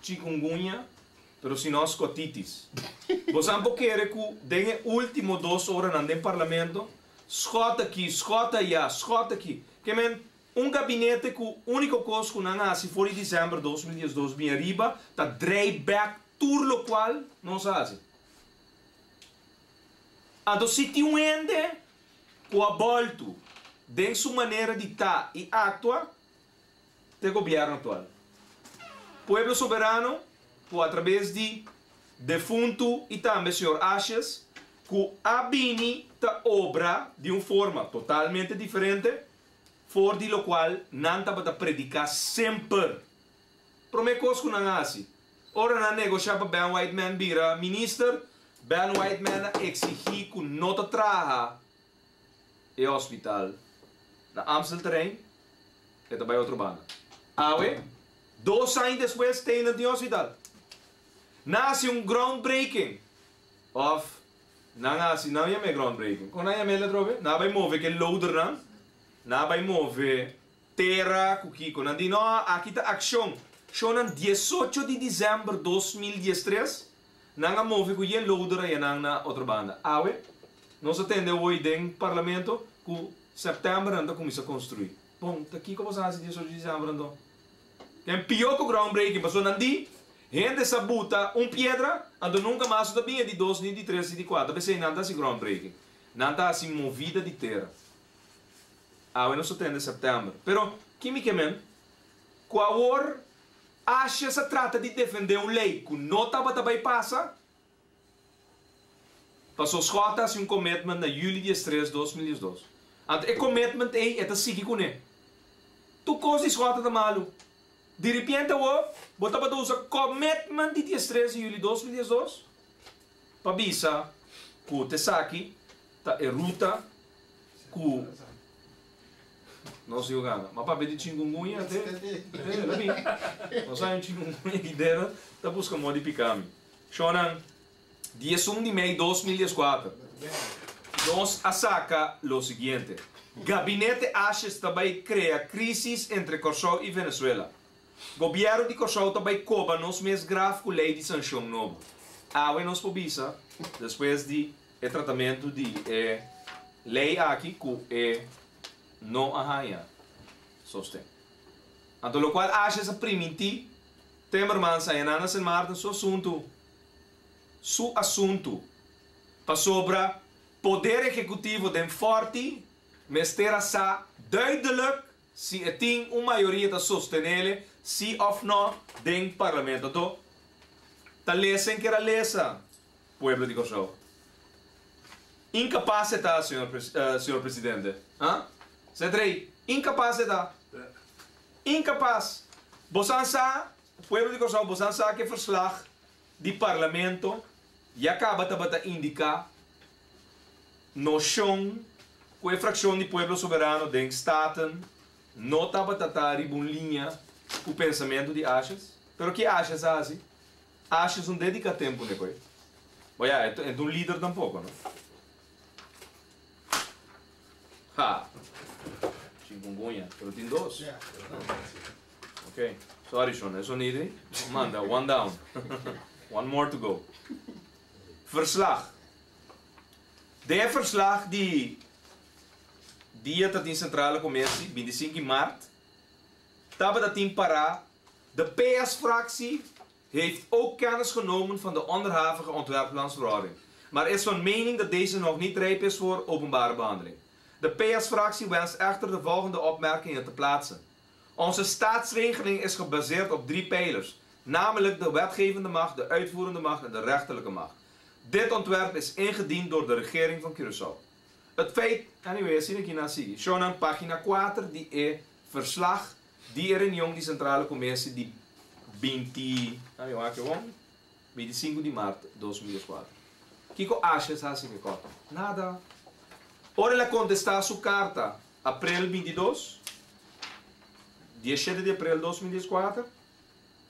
Chikungunya, pero si no Scotitis. Bosan por kere ku den e ultimo dos oranan den Parlamento, Scott aki, Scott aya, Scott aki. Ke men, un gabinete ku uniko kos ku nan a hasi for di december 2012 bin ariba ta drei bek tur lokual nos a hasi. Anto si tin un hende ku a boltu den su manera di ta i aktua, Te gobièrnu aktual. Pueblo Soberano ku atrabes di defuntu i tambe señor Asjes ku a bini ta obra di un forma totalmente diferente for di lokual nan tabata prediká semper. Promé kos ku nan a hasi ora nan a negoshá pa Ben Whiteman bira minister, Ben Whiteman a eksigí ku no ta traha e hospital na Amstelterrein, e ta bai otro banda. Awe, dos aña despues te nan tin hospital. Nan hasi un groundbreaking of nan hasi, nan yam'é groundbreaking, kon nan yam'é atrobe? Nan a bai move ke loadernan, nan a bai move tera ku kiko. Nan di, no, aki ta akshon. Shonnan diesocho di december 2013, Nan a move ku yen loader a yenan na otro banda. Awe, nos a tende awor den Parlamento ku sèptèmber nan ta kuminsá konstruí. Bon, ta kiko boso a hasi 18 di desèmber anto? Den pió ku groundbreaking, pasobra nan di, hende sa buta un piedra, anto nunka mas no ta bin e di dos, ni di tres, ni di kuater. P'esei nan ta hasi groundbreaking. Nan ta hasi movida di tera. Awe nos a tende sèptèmber. Pero, ki mi ke men? Ku awor Asha sa trata di defendé un lei ku no tabata bai pasa, paso Schotte a hasi un commitment na juli 13 2012. Anto e commitment ei e ta sigui kuné. Tur kos di Schotte ta malu. Diripiente awor bo tabata usa commitment di 13 di juli 2012 pa bisa ku t'esaki ta e ruta ku Nos yu gana. Ma papia di chingungunya te te la bin. Nos haña un chingungunya aki dera ta buska moda di pika mi. Shonnan, 11 di mei 2014 nos a saka lo siguiente, Gabinete Asjes ta bai krea krisis entre Kòrsou i Venezuela. Gobièrnu di Kòrsou ta bai koba nos mes graf ku lei di sanshon nobo. Awe nos por bisa, despues di e tratamentu di e lei aki ku e no a haña sosten. Anto lokual Asjes a primintí Timmermans a na Sint Maarten su asuntu, su asuntu, pasobra poder ehekutivo den Fòrti mester a sa duidelijk si e tin un mayoria ta sostenele si òf nò den parlamento. Anto ta lesa en kera lesa, pueblo di Kòrsou. Inkapas e ta, señor señor presidente. Ha? Setrey, inkapas e ta. Inkapas. Bosan sa, pueblo di Kòrsou, bosan sa ke verslag di parlamento ya kaba tabata indiká noshon ku e frakshon di Pueblo Soberano den Staten no tabata ta riba un liña ku pensamentu di Asjes? Pero ki Asjes a hasi? Asjes no dedica tempo n'e koe. Bo ya, e ta un lider tampoco, no? Ha! Chikungunya, pero tin dos. Ok, sorry Shon, e sonido ei manda one down. One more to go. Verslag. Den e verslag di dia ta tin Centrale Commissie, 25 maart, tabata tin para De PS-fractie heeft ook kennis genomen van de onderhavige ontwerplandsverordening, maar is van mening dat deze nog niet rijp is voor openbare behandeling. De PS-fractie wenst echter de volgende opmerkingen te plaatsen. Onze staatsregeling is gebaseerd op drie pijlers, namelijk de wetgevende macht, de uitvoerende macht en de rechterlijke macht. Dit ontwerp is ingediend door de regering van Curaçao. Het feit, anyway, asina aki nan sigui. Shonan, pagina 4 di e verslag Di e reunion di Sentrale Commissie di 20, dame wak e won, 25 di mart 2004. Kiko Asjes hasi ku e kòt? Nada. Ora el a kontestá su karta aprel 22, 17 di aprel 2014,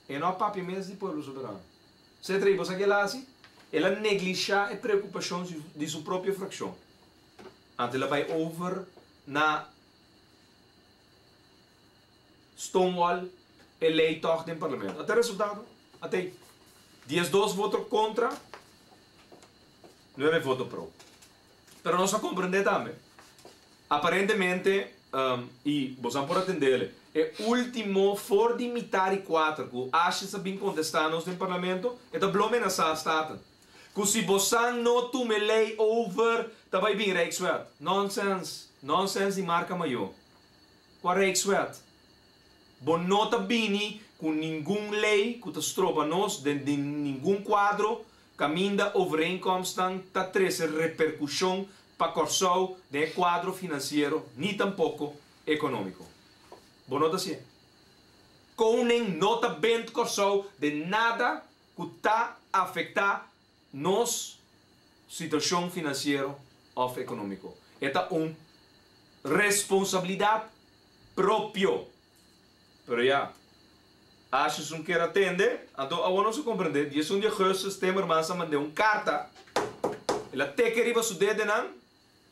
e no a papia mes di Pueblo Soberano. Setrei, bo sa ke el a hasi? El a neglishá e preokupashon di su propio frakshon. Anto el a bai over na. Stonewall e ley tog den parlamento. Ata e resultado? Ata ei. 12 voto contra, 9 voto pro. Pero nos a comprende tambe. Aparentemente, y bosan por atendele, e ultimo for di mitar y cuater cu Asjes a bin contesta nos den parlamento, e ta blo menasa Staten. Cu si bosan no tuma e ley over, ta bay bin Rijkswet. Nonsense. Nonsense di marca mayo. Cua Rijkswet? Bo no ta bini ku ningun lei ku ta stroba nos den ningun kuadro kaminda overeenkomstnan ta trese reperkushon pa Kòrsou den e kuadro finansiero ni tampoko ekonómiko. Bo no ta hasié. Koning no ta bent Kòrsou den nada ku ta afektá nos situashon finansiero òf ekonómiko. E ta un responsabilidat propio. Pero ya, Asjes un kier a tende, anto awor nos a komprendé, 11 di augustus Timmermans a mand'é un karta, el a teke riba su dedenan,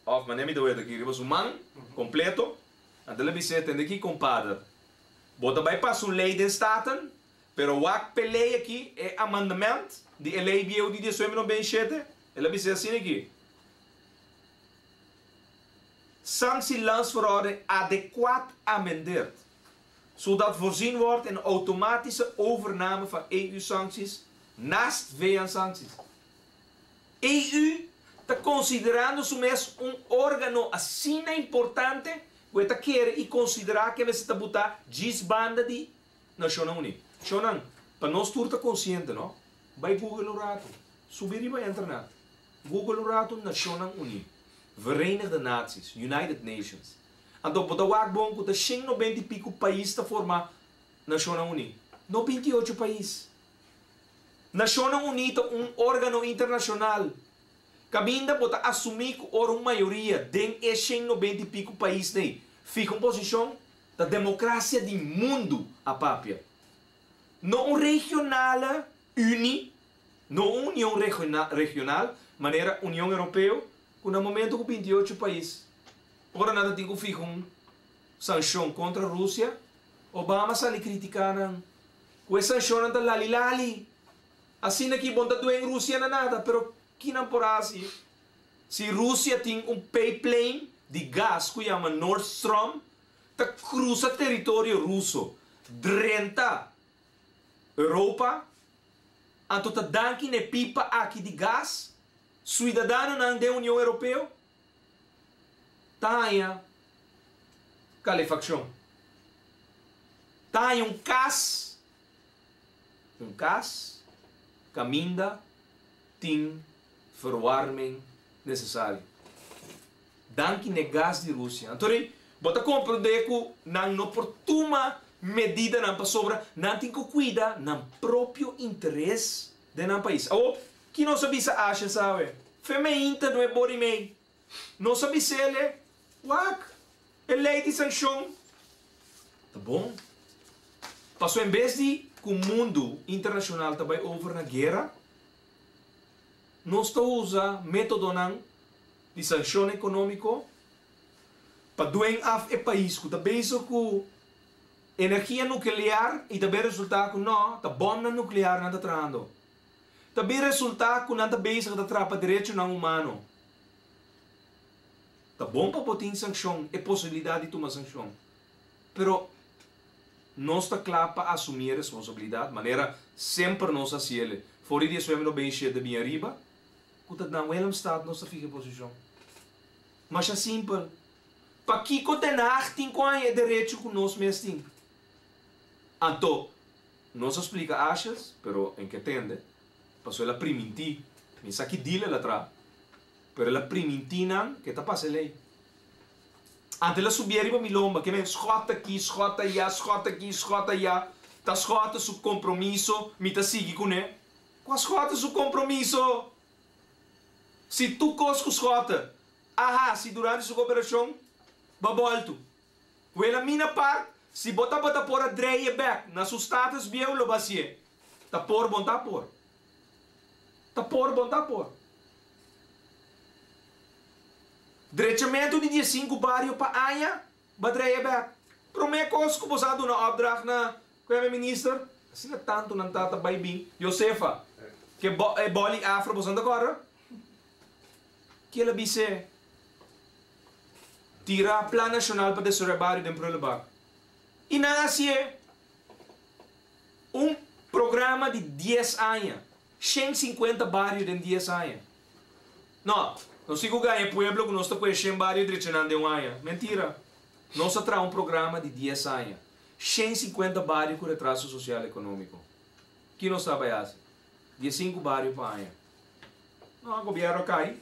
òf manera mi ta wet aki, riba su man kompleto, anto el a bis'é, Tende aki kompader, bo ta bai pasa un lei den Staten, pero wak p'e lei aki, e amandament di e lei bieu di 1997, el a bis'é asina aki. Sanctielandsverordening adequaat amendeert, zodat voorzien wordt in automatische overname van EU-sancties naast VN-sancties. EU ta considerando su mes un organo asina importante cu e ta kere y considera cu e mester ta buta djis banda di Nacionnan Uní. Shownan, pa nos tur ta consciente, no? Bay Google un rato. Subi riba internet. Google un rato Nacionnan Uní, Verenigde Naties, United Nations. Anto bo ta wak bon ku ta shen nobenta i piku pais ta forma Nacionnan Uní. No 28 pais. Nacionnan Uní ta un organo internacional. Kaminda bo ta asumí ku ora un mayoria den e shen nobenta i piku paisnan ei fiha un posishon, ta demokrasia di mundu a papia. No un regionale unie, no un union regional manera Union Europeo ku na momento ku 28 pais ora nan ta tin ku fiha un sanshon kontra Rusia, Obama sali kritiká nan ku e sanshonnan ta lali lali. Asina ki bon ta duen Rusia na nada, pero kinan por hasi? Si Rusia tin un pipeline di gas ku yama Nord Stream ta krusa teritorio ruso, drenta Europa, anto ta danki na e pipa aki di gas, suidadanonan den Union Europeo ta haña kalefakshon. Ta haña un kas, un kas kaminda tin verwarming nesesario. Danki na e gas di Rusia. Anto rei, bo ta komprondé ku nan no por tuma medidanan pasobra nan tin ku kuida nan propio interes den nan pais. Awor, ki nos a bisa Asha sawe? Fe meinta no e bori mei. Nos a bis'ele, Wak, e lei di sankshon ta bon. Pasobra en bes di ku mundu internashonal ta bai over na guera, nos ta usa métodonan di sankshon ekonómiko pa duen af e pais ku ta bezig ku energia nuklear i ta bin resultá ku nò, ta bòmnan nuklear nan ta trahando. Ta bin resultá ku nan ta bezig ta trapa derechonan humano. Ta bon pa bo tin sankshon, e posibilidat di tuma sankshon, pero nos ta kla pa asumí e responsabilidat manera semper nos a hasiel. For di 1997 bin ariba, ku ta na Willemstad nos ta fiha e posishon. Masha simpel. Pakiko Den Haag tin ku haña e derecho ku nos mes tin? Anto, nos a splika Asjes, pero en ke tende, pasobra el a primintí, mi sa ki deal el a traha, pero el a primintí nan ke ta pasa e lei. Anto el a subié riba mi lomba, ke men skòt aki, skòt ayá, skòt aki, skòt ayá, ta skòt su kompromiso, mi ta sigui kuné. Kua skòt su kompromiso? Si tur kos ku Schotte a hasi durante su goberashon ba bòltu. Wela mina part, si bo tabata por a drei e bèk na su status bieu lo bo hasié. Ta por bon ta por. Ta por bon ta por. Drechamentu di 15 bario pa aña ba drei e bèk. Promé kos ku bo sa duna opdracht na Prome Minister, asina tantu nan tata bai bin, Josefa, ke bo e boli afro boso no ta kòrda? Kiel a bis'é, Tira Plan Nashonal pa Desaroyá Bario den prullenbak. I nan a hasié un programa di 10 aña, 150 bario den 10 aña. No, nos tin ku gaña e pueblo ku nos ta pone 100 bario drecha nan den un aña. Mentira! Nos a traha un programa di 10 aña. 150 bario ku retraso sosial ekonómiko. Ki nos ta bai hasi? 15 bario pa aña. No, gobièrnu a kai.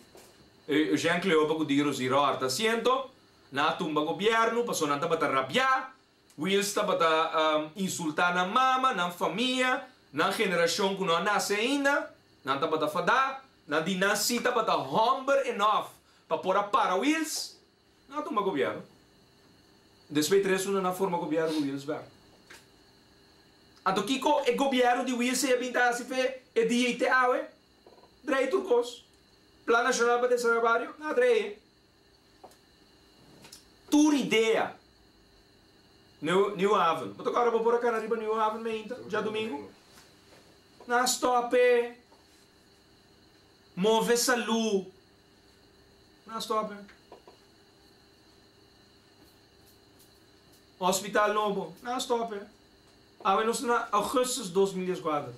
Eugène Cleopa ku Diro Ziro harta asiento. Nan a tumba gobièrnu pasobra nan tabata rabiá. Wiels tabata insultá nan mama, nan famia, nan generashon ku no a nase ainda. Nan tabata fadá. Nan di nan sí tabata hòmber enough pa por a para Wiels. Nan a tumba gobièrnu. Despues tres luna nan a forma gobièrnu ku Wiels bèk. Anto kiko e gobièrnu di Wiels ei a bin ta hasi fe e dia ei te awe? Drei tur kos. Plan Nashonal pa Desaroyo Bario, nan a drei e. Tur idea. New New Haven. Bo ta kòrda bo por a kana riba New Haven meinta djadumingu? Nan a stòp e. Move salú. Nan a stòp e. Hospital nobo. Nan a stòp e. Awe nos ta na augustus 2014.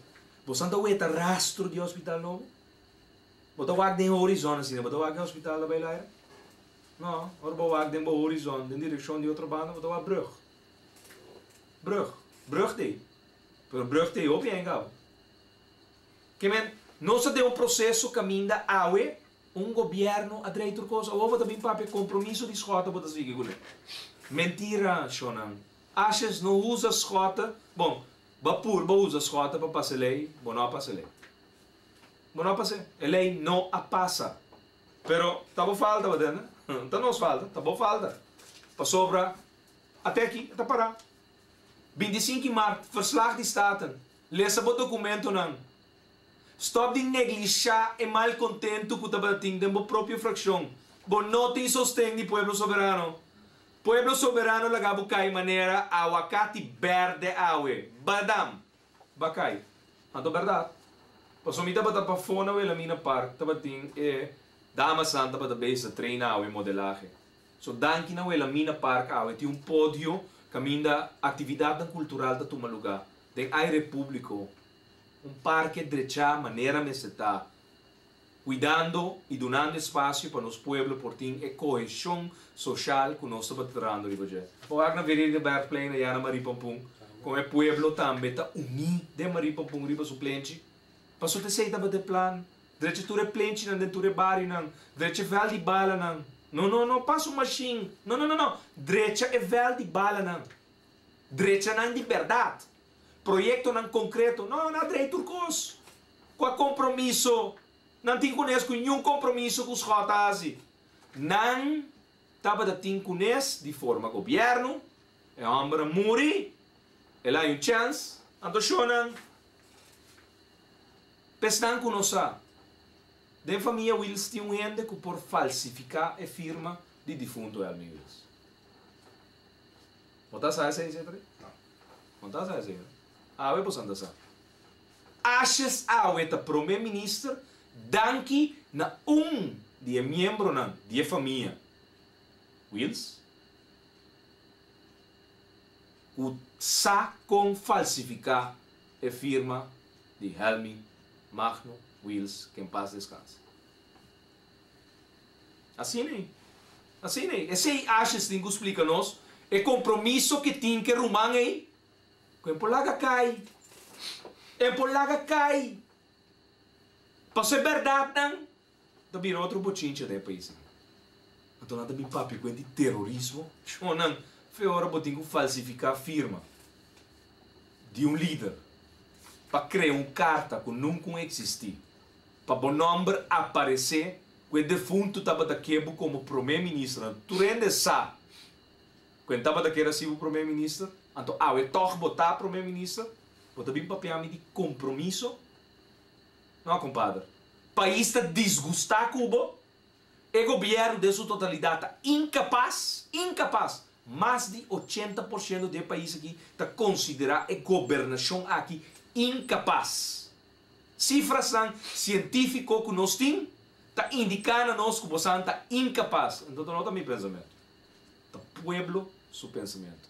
Bosan ta weta rastro di hospital nobo? Bo ta wak den horizon asina, bo ta wak e hospital ta bai laira? No, ora bo wak den bo horizon, den direkshon di otro banda, bo ta wak brug. Brug. Brug t'ei. Pero brug t'ei hopi hende kaba. Ke men, nos ta den un proseso kaminda awe un gobièrnu a drei tur kos. Awor bo ta bin papia kompromiso di Schotte bo ta sigui kuné. Mentira, shonnan. Ashes no usa Schotte. Bon, bo a purba usa Schotte pa pasa e lei, bo no a pasa e lei. Bo no a pas'é. E lei no a pasa. Pero ta bo falta, bo tende? Ta nos falta, ta bo falta. Pasobra ate aki e ta pará. 25 mart, verslag di Staten. Lesa bo dokumentonan. Stòp di neglishá e malkontentu ku tabatin den bo propio frakshon. Bo no tin sosten di Pueblo Soberano. Pueblo Soberano laga bo kai manera awakati bèrdè awe. Badam! Bakai. Anto bèrdat. Pasobra mi tabata pafó na Wilhelmina Park tabatin e damasnan tabata bezig ta train awe modelahe. So danki na Wilhelmina Park awe tin un podio kaminda aktividatnan kultural ta tuma lugá den aire públiko. Un parke drechá manera mester ta. Kuidando i dunando espasio pa nos pueblo por tin e koheshon soshal ku nos tabata trahando riba dje. Bo wak na Veridigebergplein ayá na Marie Pampun kon e pueblo tambe ta uní den Marie Pampun riba su plenchi. Pasobra ta esei tabata e plan, drecha tur e plenchinan den tur e barionan, drecha e vèlt di balanan. No, no, no pasa un mashin, no, no, no, no, drecha e vèlt di balanan. Drecha nan di bèrdat. Proyektonan konkreto, no, nan a drei tur kos. Kua kompromiso nan tin kunes ku niun kompromiso ku Schot a hasi? Nan tabata tin kunes di forma gobièrnu, e hòmber a muri, el a haña un chèns, anto shonnan p'esnan ku no sa, den famia Wiels tin un hende ku por falsifiká e firma di difunto Helmin Wiels. Bo ta sa esei, Cedric? Bo ta sa esei, no? Awe boso ta sa. Asjes awe ta prome minister danki na un di e miembronan di e famia Wiels ku sa kon falsifiká e firma di Helmin Magno Wiels ke en pas deskanse. Asina ei. Asina ei. Esei Asjes tin ku splika nos e kompromiso ke tin ke ruman ei. Ku e por laga kai. E por laga kai. Pasobra e bèrdatnan ta bira otro bochincha den e pais aki. Anto nan ta bin papia ku hende di terorismo. Shonnan, fe ora bo tin ku falsifiká firma di un lider pa krea un karta ku nunka un eksistí. Pa bo nòmber aparesé ku e defuntu tabata ke bo komo promé minister. Anto tur hende sa ku e tabata kere hasi bo promé minister. Anto awe tòg bo ta promé minister. Bo ta bin papia mi di kompromiso? No, kompader. Pais ta disgustá ku bo. E gobièrnu den su totalidat ta inkapas, inkapas! Mas di 80% di e pais aki ta konsiderá e gobernashon aki inkapas. Sifrasnan sientífiko ku nos tin ta indiká na nos ku bosan ta inkapas. Anto no ta mi pensamentu, ta pueblo su pensamentu.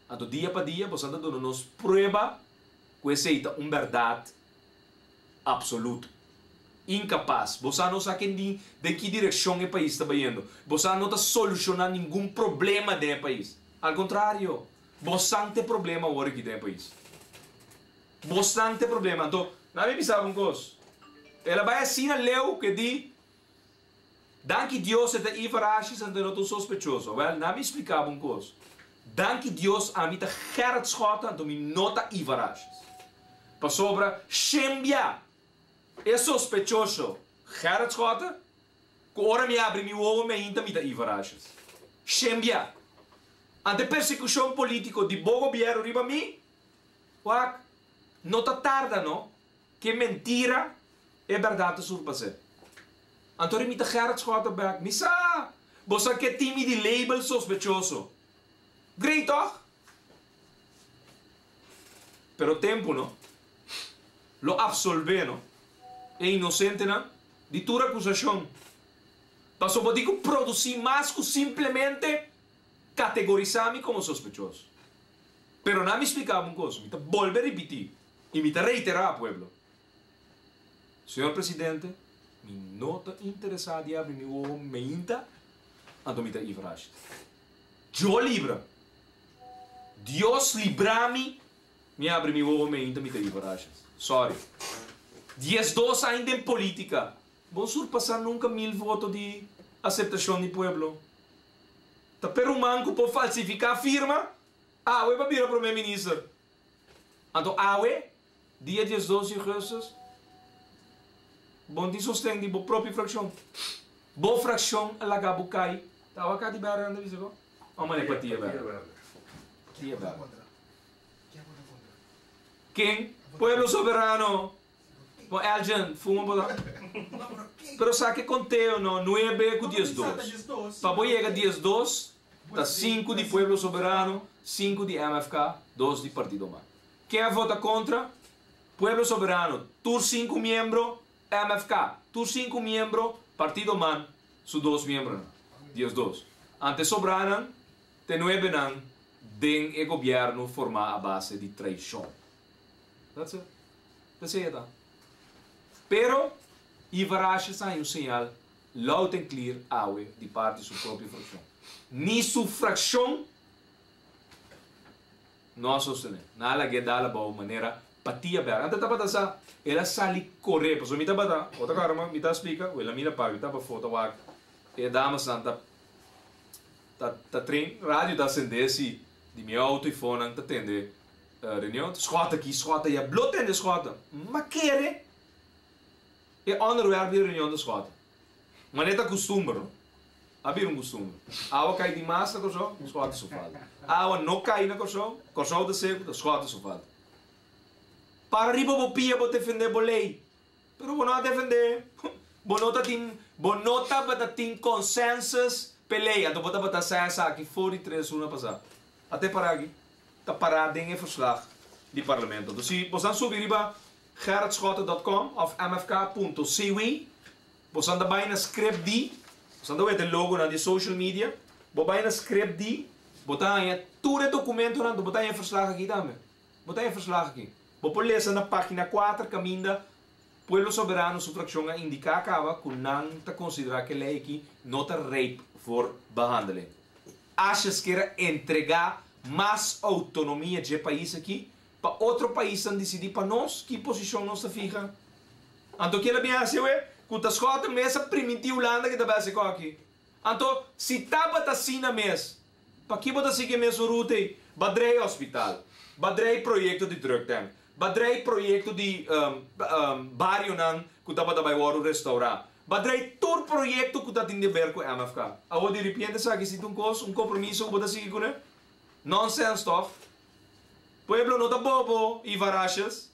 Anto dia pa dia bosan ta duna nos prueba ku esei ta un bèrdat apsoluto. Inkapas. Bosan no sa ken di den ki direkshon e pais ta bayendo. Bosan no ta solushoná ningun problema den e pais. Al kontrario. Bosan ta e problema awor aki den e pais. Bosan ta e problema. Anto, nan mi bisa bo un kos. El a bai asina leu ku e di, Danki Dios e ta Ivar Asjes anto e no ta un sospechoso. Wèl, nan mi splika bo un kos. Danki Dios ami ta Gerrit Schotte anto mi no ta Ivar Asjes. Pasobra shembia e sospechoso Gerrit Schotte ku ora mi abri mi wowo mi ainda mi ta Ivar Asjes. Shembia. Ante persekushon polítiko di bo gobièrnu riba mi, wak, no ta tarda no, ke mentira e bèrdat ta surpas'é. Anto ri mi ta Gerrit Schotte bèk, mi sa! Bo sa ke tin mi di label sospechoso. Great tòg? Pero tempu no lo absolvé no e inosentenan di tur akusashon. Pasobra bo tin ku produsí mas ku simplemente kategorisá mi komo sospechoso. Pero na mi splika bo un kos, mi ta bolbe ripití i mi ta reiterá, pueblo, Señor Presidente, mi no ta interesá di abri mi wowo meinta, anto mi ta Ivrasha. Djo libra! Dios libra mi, mi abri mi wowo meinta mi ta Ivrasha. Sorry. 12 aña den polítika, bo surpasá nunka 1000 voto di aseptashon di pueblo. Ta pe ruman ku por falsifiká firma, awe pa bira promé minister. Anto awe, dia 12 di ougùstùs, bo no tin sosten di bo propio frakshon. Bo frakshon a laga bo kai. Ta awe ka di bèrdè nan ta bisa ko? O manera pa tia bèrdè? Tia bèrdè. Ken? Pueblo Soberano! Bon Elgin, fuma bo ta. Pero sa ke konteo no, nuebe ku 12. Pa bo yega 12, ta sinku di Pueblo Soberano, sinku di MFK, dos di Partido man. Ken a vota kontra? Pueblo Soberano, tur sinku miembro, MFK, tur sinku miembro, Partido man, su dos miembronan, 12. Ante sobranan, te nuebenan den e gobièrnu formá a base di traishon. That's it. P'esei e ta. Pero Ivarashe sa haña un señal loud and clear awe di parti su propio fraccion. Ni su fraccion no a sostené. Nan a lag'é dal abou manera patia bèr. Antes tabata sa, el a sali coré, pasobra mi tabata, otro karma mi ta splica, wel a mira parti, mi tabata pafó ta wak e damasnan ta ta ta trin, radio ta asendé si di mi auto i fonan ta tende Reunion, Schotten aki, schotten aya, blo tende schotten. Ma kere e onderwerp di reunion ta schotten. Ma ne ta custumber, no? A bira un custumber. Awa cay di mas na Corsou, schotten su falta. Awa no cay na Corsou, Corsou ta seco, ta schotten su falta. Para riba bo pia bo defende bo ley. Pero bo no a defende. Bo no ta tin, bo no tabata tin consensus p'e ley. Anto bo tabata sa esaki for di tres luna pasa. A te para aki. Ta pará den e verslag di Parlamento. Anto si bosan subi riba gerritschotte.com òf mfk.cw, bosan ta bai na script di, bosan ta weta e logonan di social media, bo bai na script di, bo ta haña tur e dokumentonan, anto bo ta haña e verslag aki tambe. Bo ta haña e verslag aki. Bo por lesa na página kuater kaminda Pueblo Soberano su frakshon a indiká kaba ku nan ta konsiderá ku e lei aki no ta rijp voor behandeling. Asjes kier a entregá mas outonomia dje pais aki pa otro paisnan disidí pa nos ki posishon nos ta fiha. Anto kier a bin hasi awe ku ta Schotten mes a primintí Hulanda ke ta bai hasi koki. Anto si tabata asina mes, paki bo ta sigui e mesun ruta ei? Ba drei hospital, ba drei proyekto di drugtank, ba drei proyekto di barionan ku tabata bai wòrdu restourá, Ba drei tur proyekto ku ta tin di ber ku MFK. Awor di ripiente esaki si ta un kos, un kompromiso ku bo ta sigui kuné? Nonsens tòg? Pueblo no ta bobo, Ivar Asjes.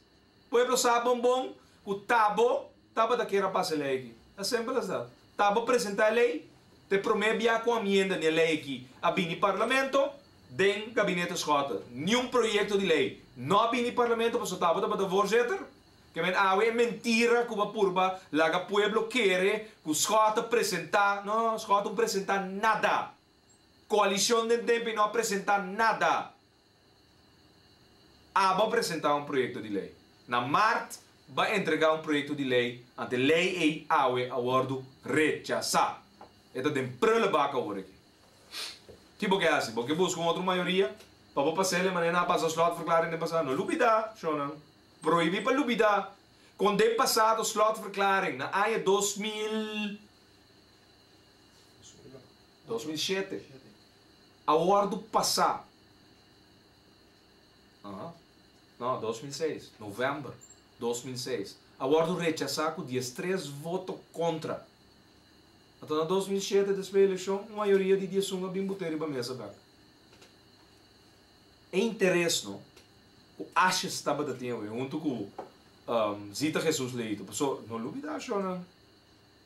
Pueblo sa bon bon ku ta bo tabata kier a pasa e lei aki. As simple as that. Ta bo presentá e lei, ta e promé bia ku amienda di e lei aki a bini Parlamento den Gabinete Schotte. Niun proyekto di lei no a bini Parlamento pasobra ta bo tabata voorzitter. Ke men awe e mentira ku bo a purba laga pueblo kere ku Schot a presenta, no, Schot no presenta nada. Koalishon den tempo ei no a presenta nada. Abo a presenta un proyekto di lei. Na mart bo a entrega un proyekto di lei, ante lei ei awe a wordu rechasa. E ta den prullenbak awor aki. Ki bo ke hasi? Bo ke buska un otro mayoria? Pa bo pas'é manera nan a pasa slotverklaring den pasado. No lubidá, shonnan. Prohibí pa lubidá. Kon den pasado slotverklaring na aña 2000, 2007 a wòrdu pasá. Aha. No, 2006, novèmber 2006, a wòrdu rechasá ku 13 voto kontra. Anto na 2007, despues di elekshon, un mayoria di 11 a bin bot'é riba mesa bèk. E interes no ku Asjes tabata tin awe huntu ku Zita Jesus Leito. Paso no lubida shonnan,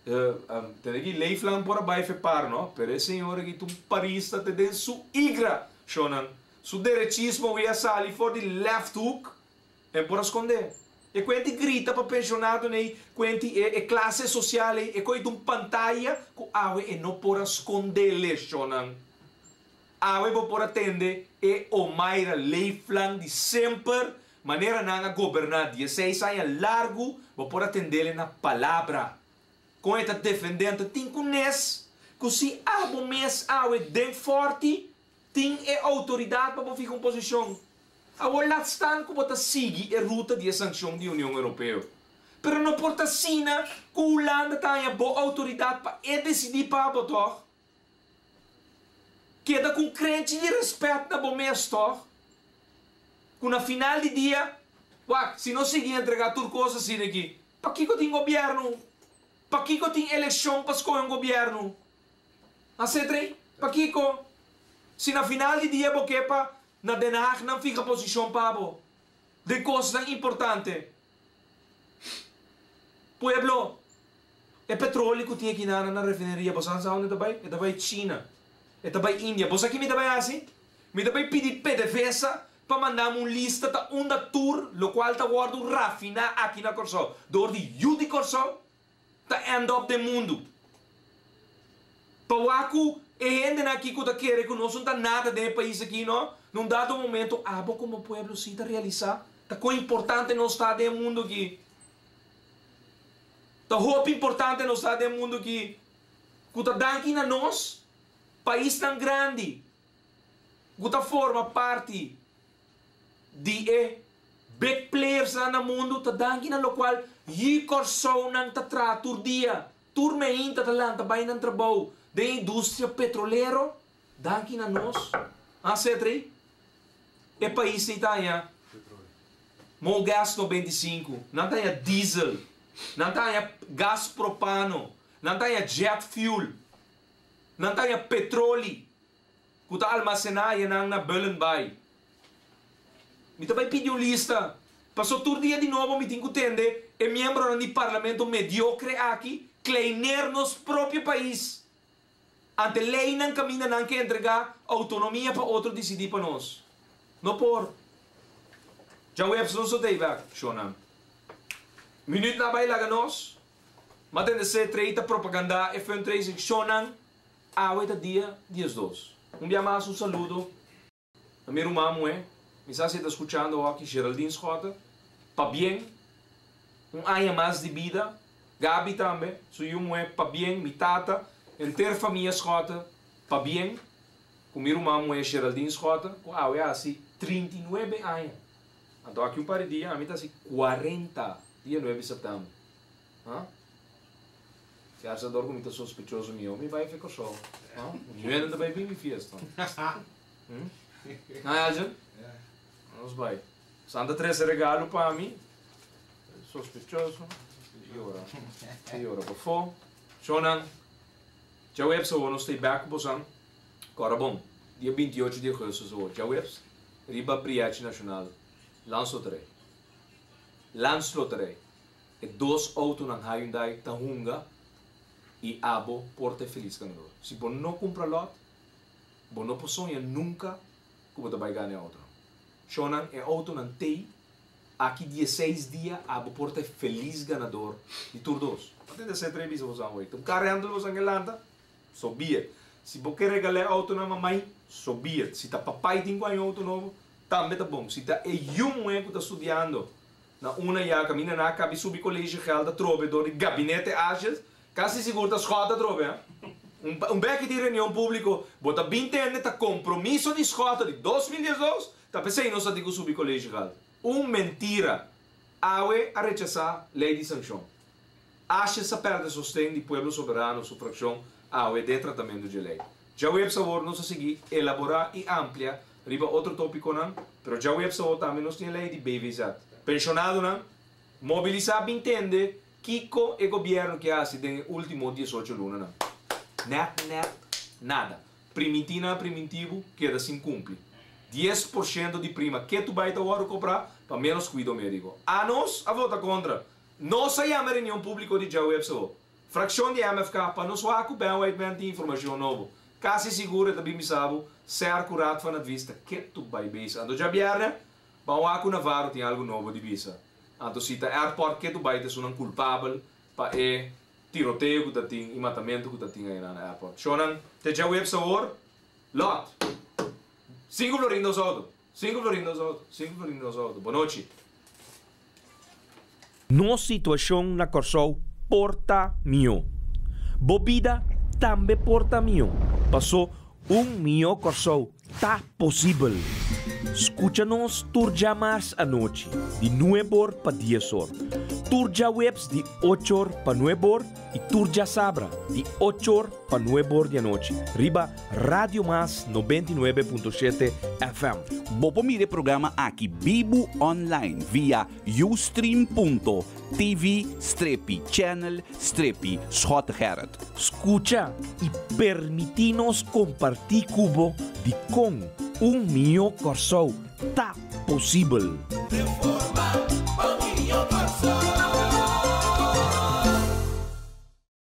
tende ki Leeflang por a bai fe par no, pero e señor aki ta un parista te den su igra shonnan. Su derechismo wi a sali for di left hook en por a skondé. E kuenti grita pa pensionadonan ei, kuenti e e klase sosial ei, e koe ta un pantaya ku awe e no por a skondé le shonnan. Awe bo por a tende e Omaira Leeflang di semper, manera nan a goberná 16 aña largu, bo por a tendele na palabra. Kon e ta defendé anto tin ku nes ku si abo mes awe den fòrti tin e outoridat pa bo fiha un posishon. Awor laat staan ku bo ta sigui e ruta di e sankshon di Union Europeo. Pero no por ta asina ku Hulanda ta haña bo outoridat pa e desidí pa bo, tòg? Keda ku un krenchi di rèspèt na bo mes, tòg? Ku na final di dia, wak, si nos sigui entregá tur kos asina aki, pakiko tin gobièrnu? Pakiko tin elekshon pa skohe un gobièrnu? A Cedrey, pakiko? Si na final di dia bo ke pa na Den Haag nan fiha posishon pa bo den kosnan importante. Pueblo, e petroli ku tin aki nan na refineria, bo sa unda e ta bai? E ta bai China, e ta bai India. Bo sa ki mi ta bai hasi? Mi ta bai pidi PDVSA pa manda mi un lista ta unda tur lokual ta wòrdu rafiná aki na Kòrsou dor di yu di Kòrsou ta end up den mundu. Pa wak ku e hendenan aki ku ta kere ku nos no ta nada den e pais aki no, na un dado momento abo komo pueblo si ta realisá ta kon importante nos ta den e mundu aki. Ta hopi importante nos ta den e mundu aki ku ta danki na nos paisnan grandi ku ta forma parti di e big playersnan na mundu ta danki na lokual yi Kòrsounan ta traha tur dia, tur meinta ta lanta bai nan trabou den industria petrolero, danki na nos, a Cedrey? E pais ei ta haña Mogas 95, nan ta haña diesel, nan ta haña gas propano, nan ta haña jet fuel, nan ta haña petroli ku ta almasená ayanan na Bullenbaai. Mi ta bai pidi un lista, paso tur dia di nobo mi tin ku tende e miembronan di parlamento mediokre aki kleiner nos propio pais. Ante leynan caminda nan ke entrega autonomia pa otro dicidi pa nos. No por. Djaweps nos lo tey bek, shonnan. Minuut na bay laga nos. Ma tende se trey ta propaganda e fundraising, shonnan, awe ta dia 12. Un bia mas un saludo. Na mi ruman muhé, mi sa si e ta skuchando awor aki, Geraldine Schotte, pabien, un aña mas di bida, Gaby tambe, su yu muhé, pabien, mi tata, henter famia Schotte, pabien, ku mi ruman muhé Geraldine Schotte, ku awe a hasi 39 aña. Anto aki un par di dia ami ta hasi 40, dia 9 di sèptèmber. Ha? Kier dor ku mi ta sospechoso mihó mi bai fe Kòrsou. Ha? Mi wende ta bai bin mi fiesta. Ha Elgin? Nos bai. Santa trese regalo pa mi. Sospechoso. Yora. Yora pafó. Shonnan, djaweps awor nos ta bek ku bosan. Kòrda bon, dia 28 di augustus awor, djaweps, riba Briachi Nashonal, Landsloterij. Landsloterij. E dos outonan Hyundai ta hunga i abo por ta e felis ganador. Si bo no kumpra lòt, Bo no por soña nunca cu bo ta bay gana e autonan. Shownan, e autonan tey, aki 16 dia abo por ta e feliz ganador di tur dos. Bo tin deseo trae bisa bosan hoy. Ta un car rental bosan ke lanta? So be it. Si bo ke regala e auto na mamay, so be it. Si ta papay tin cu haña un auto nobo, tambe ta bon. Si ta e yu muhe cu ta studiando na una ya caminda nan a cabi subi colegio geld atrobe door di gabinete Asjes, casi sigur ta schot atrobe, ha. Un bèki di reunion públiko, bo ta bin tende ta kompromiso di Schotte di 2012, ta p'esei nos a tin ku subi collegegeld. Un mentira! Awe a rechasá lei di sankshon. Asjes a pèrdè sosten di Pueblo Soberano su frakshon awe den tratamentu dje lei. Djaweps awor nos a sigui elaborá i amplia riba otro tópikonan, pero djaweps awor tambe nos tin e lei di BVZ. Penshonadonan, mobilisá bin tende kiko e gobièrnu ke hasi den e último 18 lunanan. Nèt nèt nada. Primintí nan a primintí bo, keda sin kumpli. 10% di prima ketu bai ta wòrdu kobrá pa ménos kuido médiko. Anos a vota kontra. Nos a yama e reunion públiko di djaweps awor. Frakshon di MFK, pa nos wak ku Ben Whiteman tin informashon nobo. Kasi sigur e ta bin bisa bo, ser ku Raad van Advies ta ketu bai bisa. Anto djabièrnè, ban wak ku Navarro tin algu nobo di bisa. Anto si ta airport ketu bai ta esunnan kulpabel pa e tiroteo ku ta tin i matamentu ku ta tin ayina na airport. Shownan te djaweps awor, lot! Sinku florin dos auto! Sinku florin dos auto! Sinku florin dos auto! Bonochi! Nos situashon na Kòrsou por ta mihó. Bo bida tambe por ta mihó, pasó un mihó Kòrsou ta posibel. Skucha nos tur djamars anochi di nueb'or pa dies'or, tur djaweps di och'or pa nueb'or i tur djasabra di och'or pa nueb'or di anochi riba Radio Mas 99.7 FM. Bo por mira e programa aki bibu online via ustream.tv strepi channel strepi Schottegerrit. Skucha i permití nos kompartí ku bo dikon un mihó Kòrsou ta posibel. Reforma.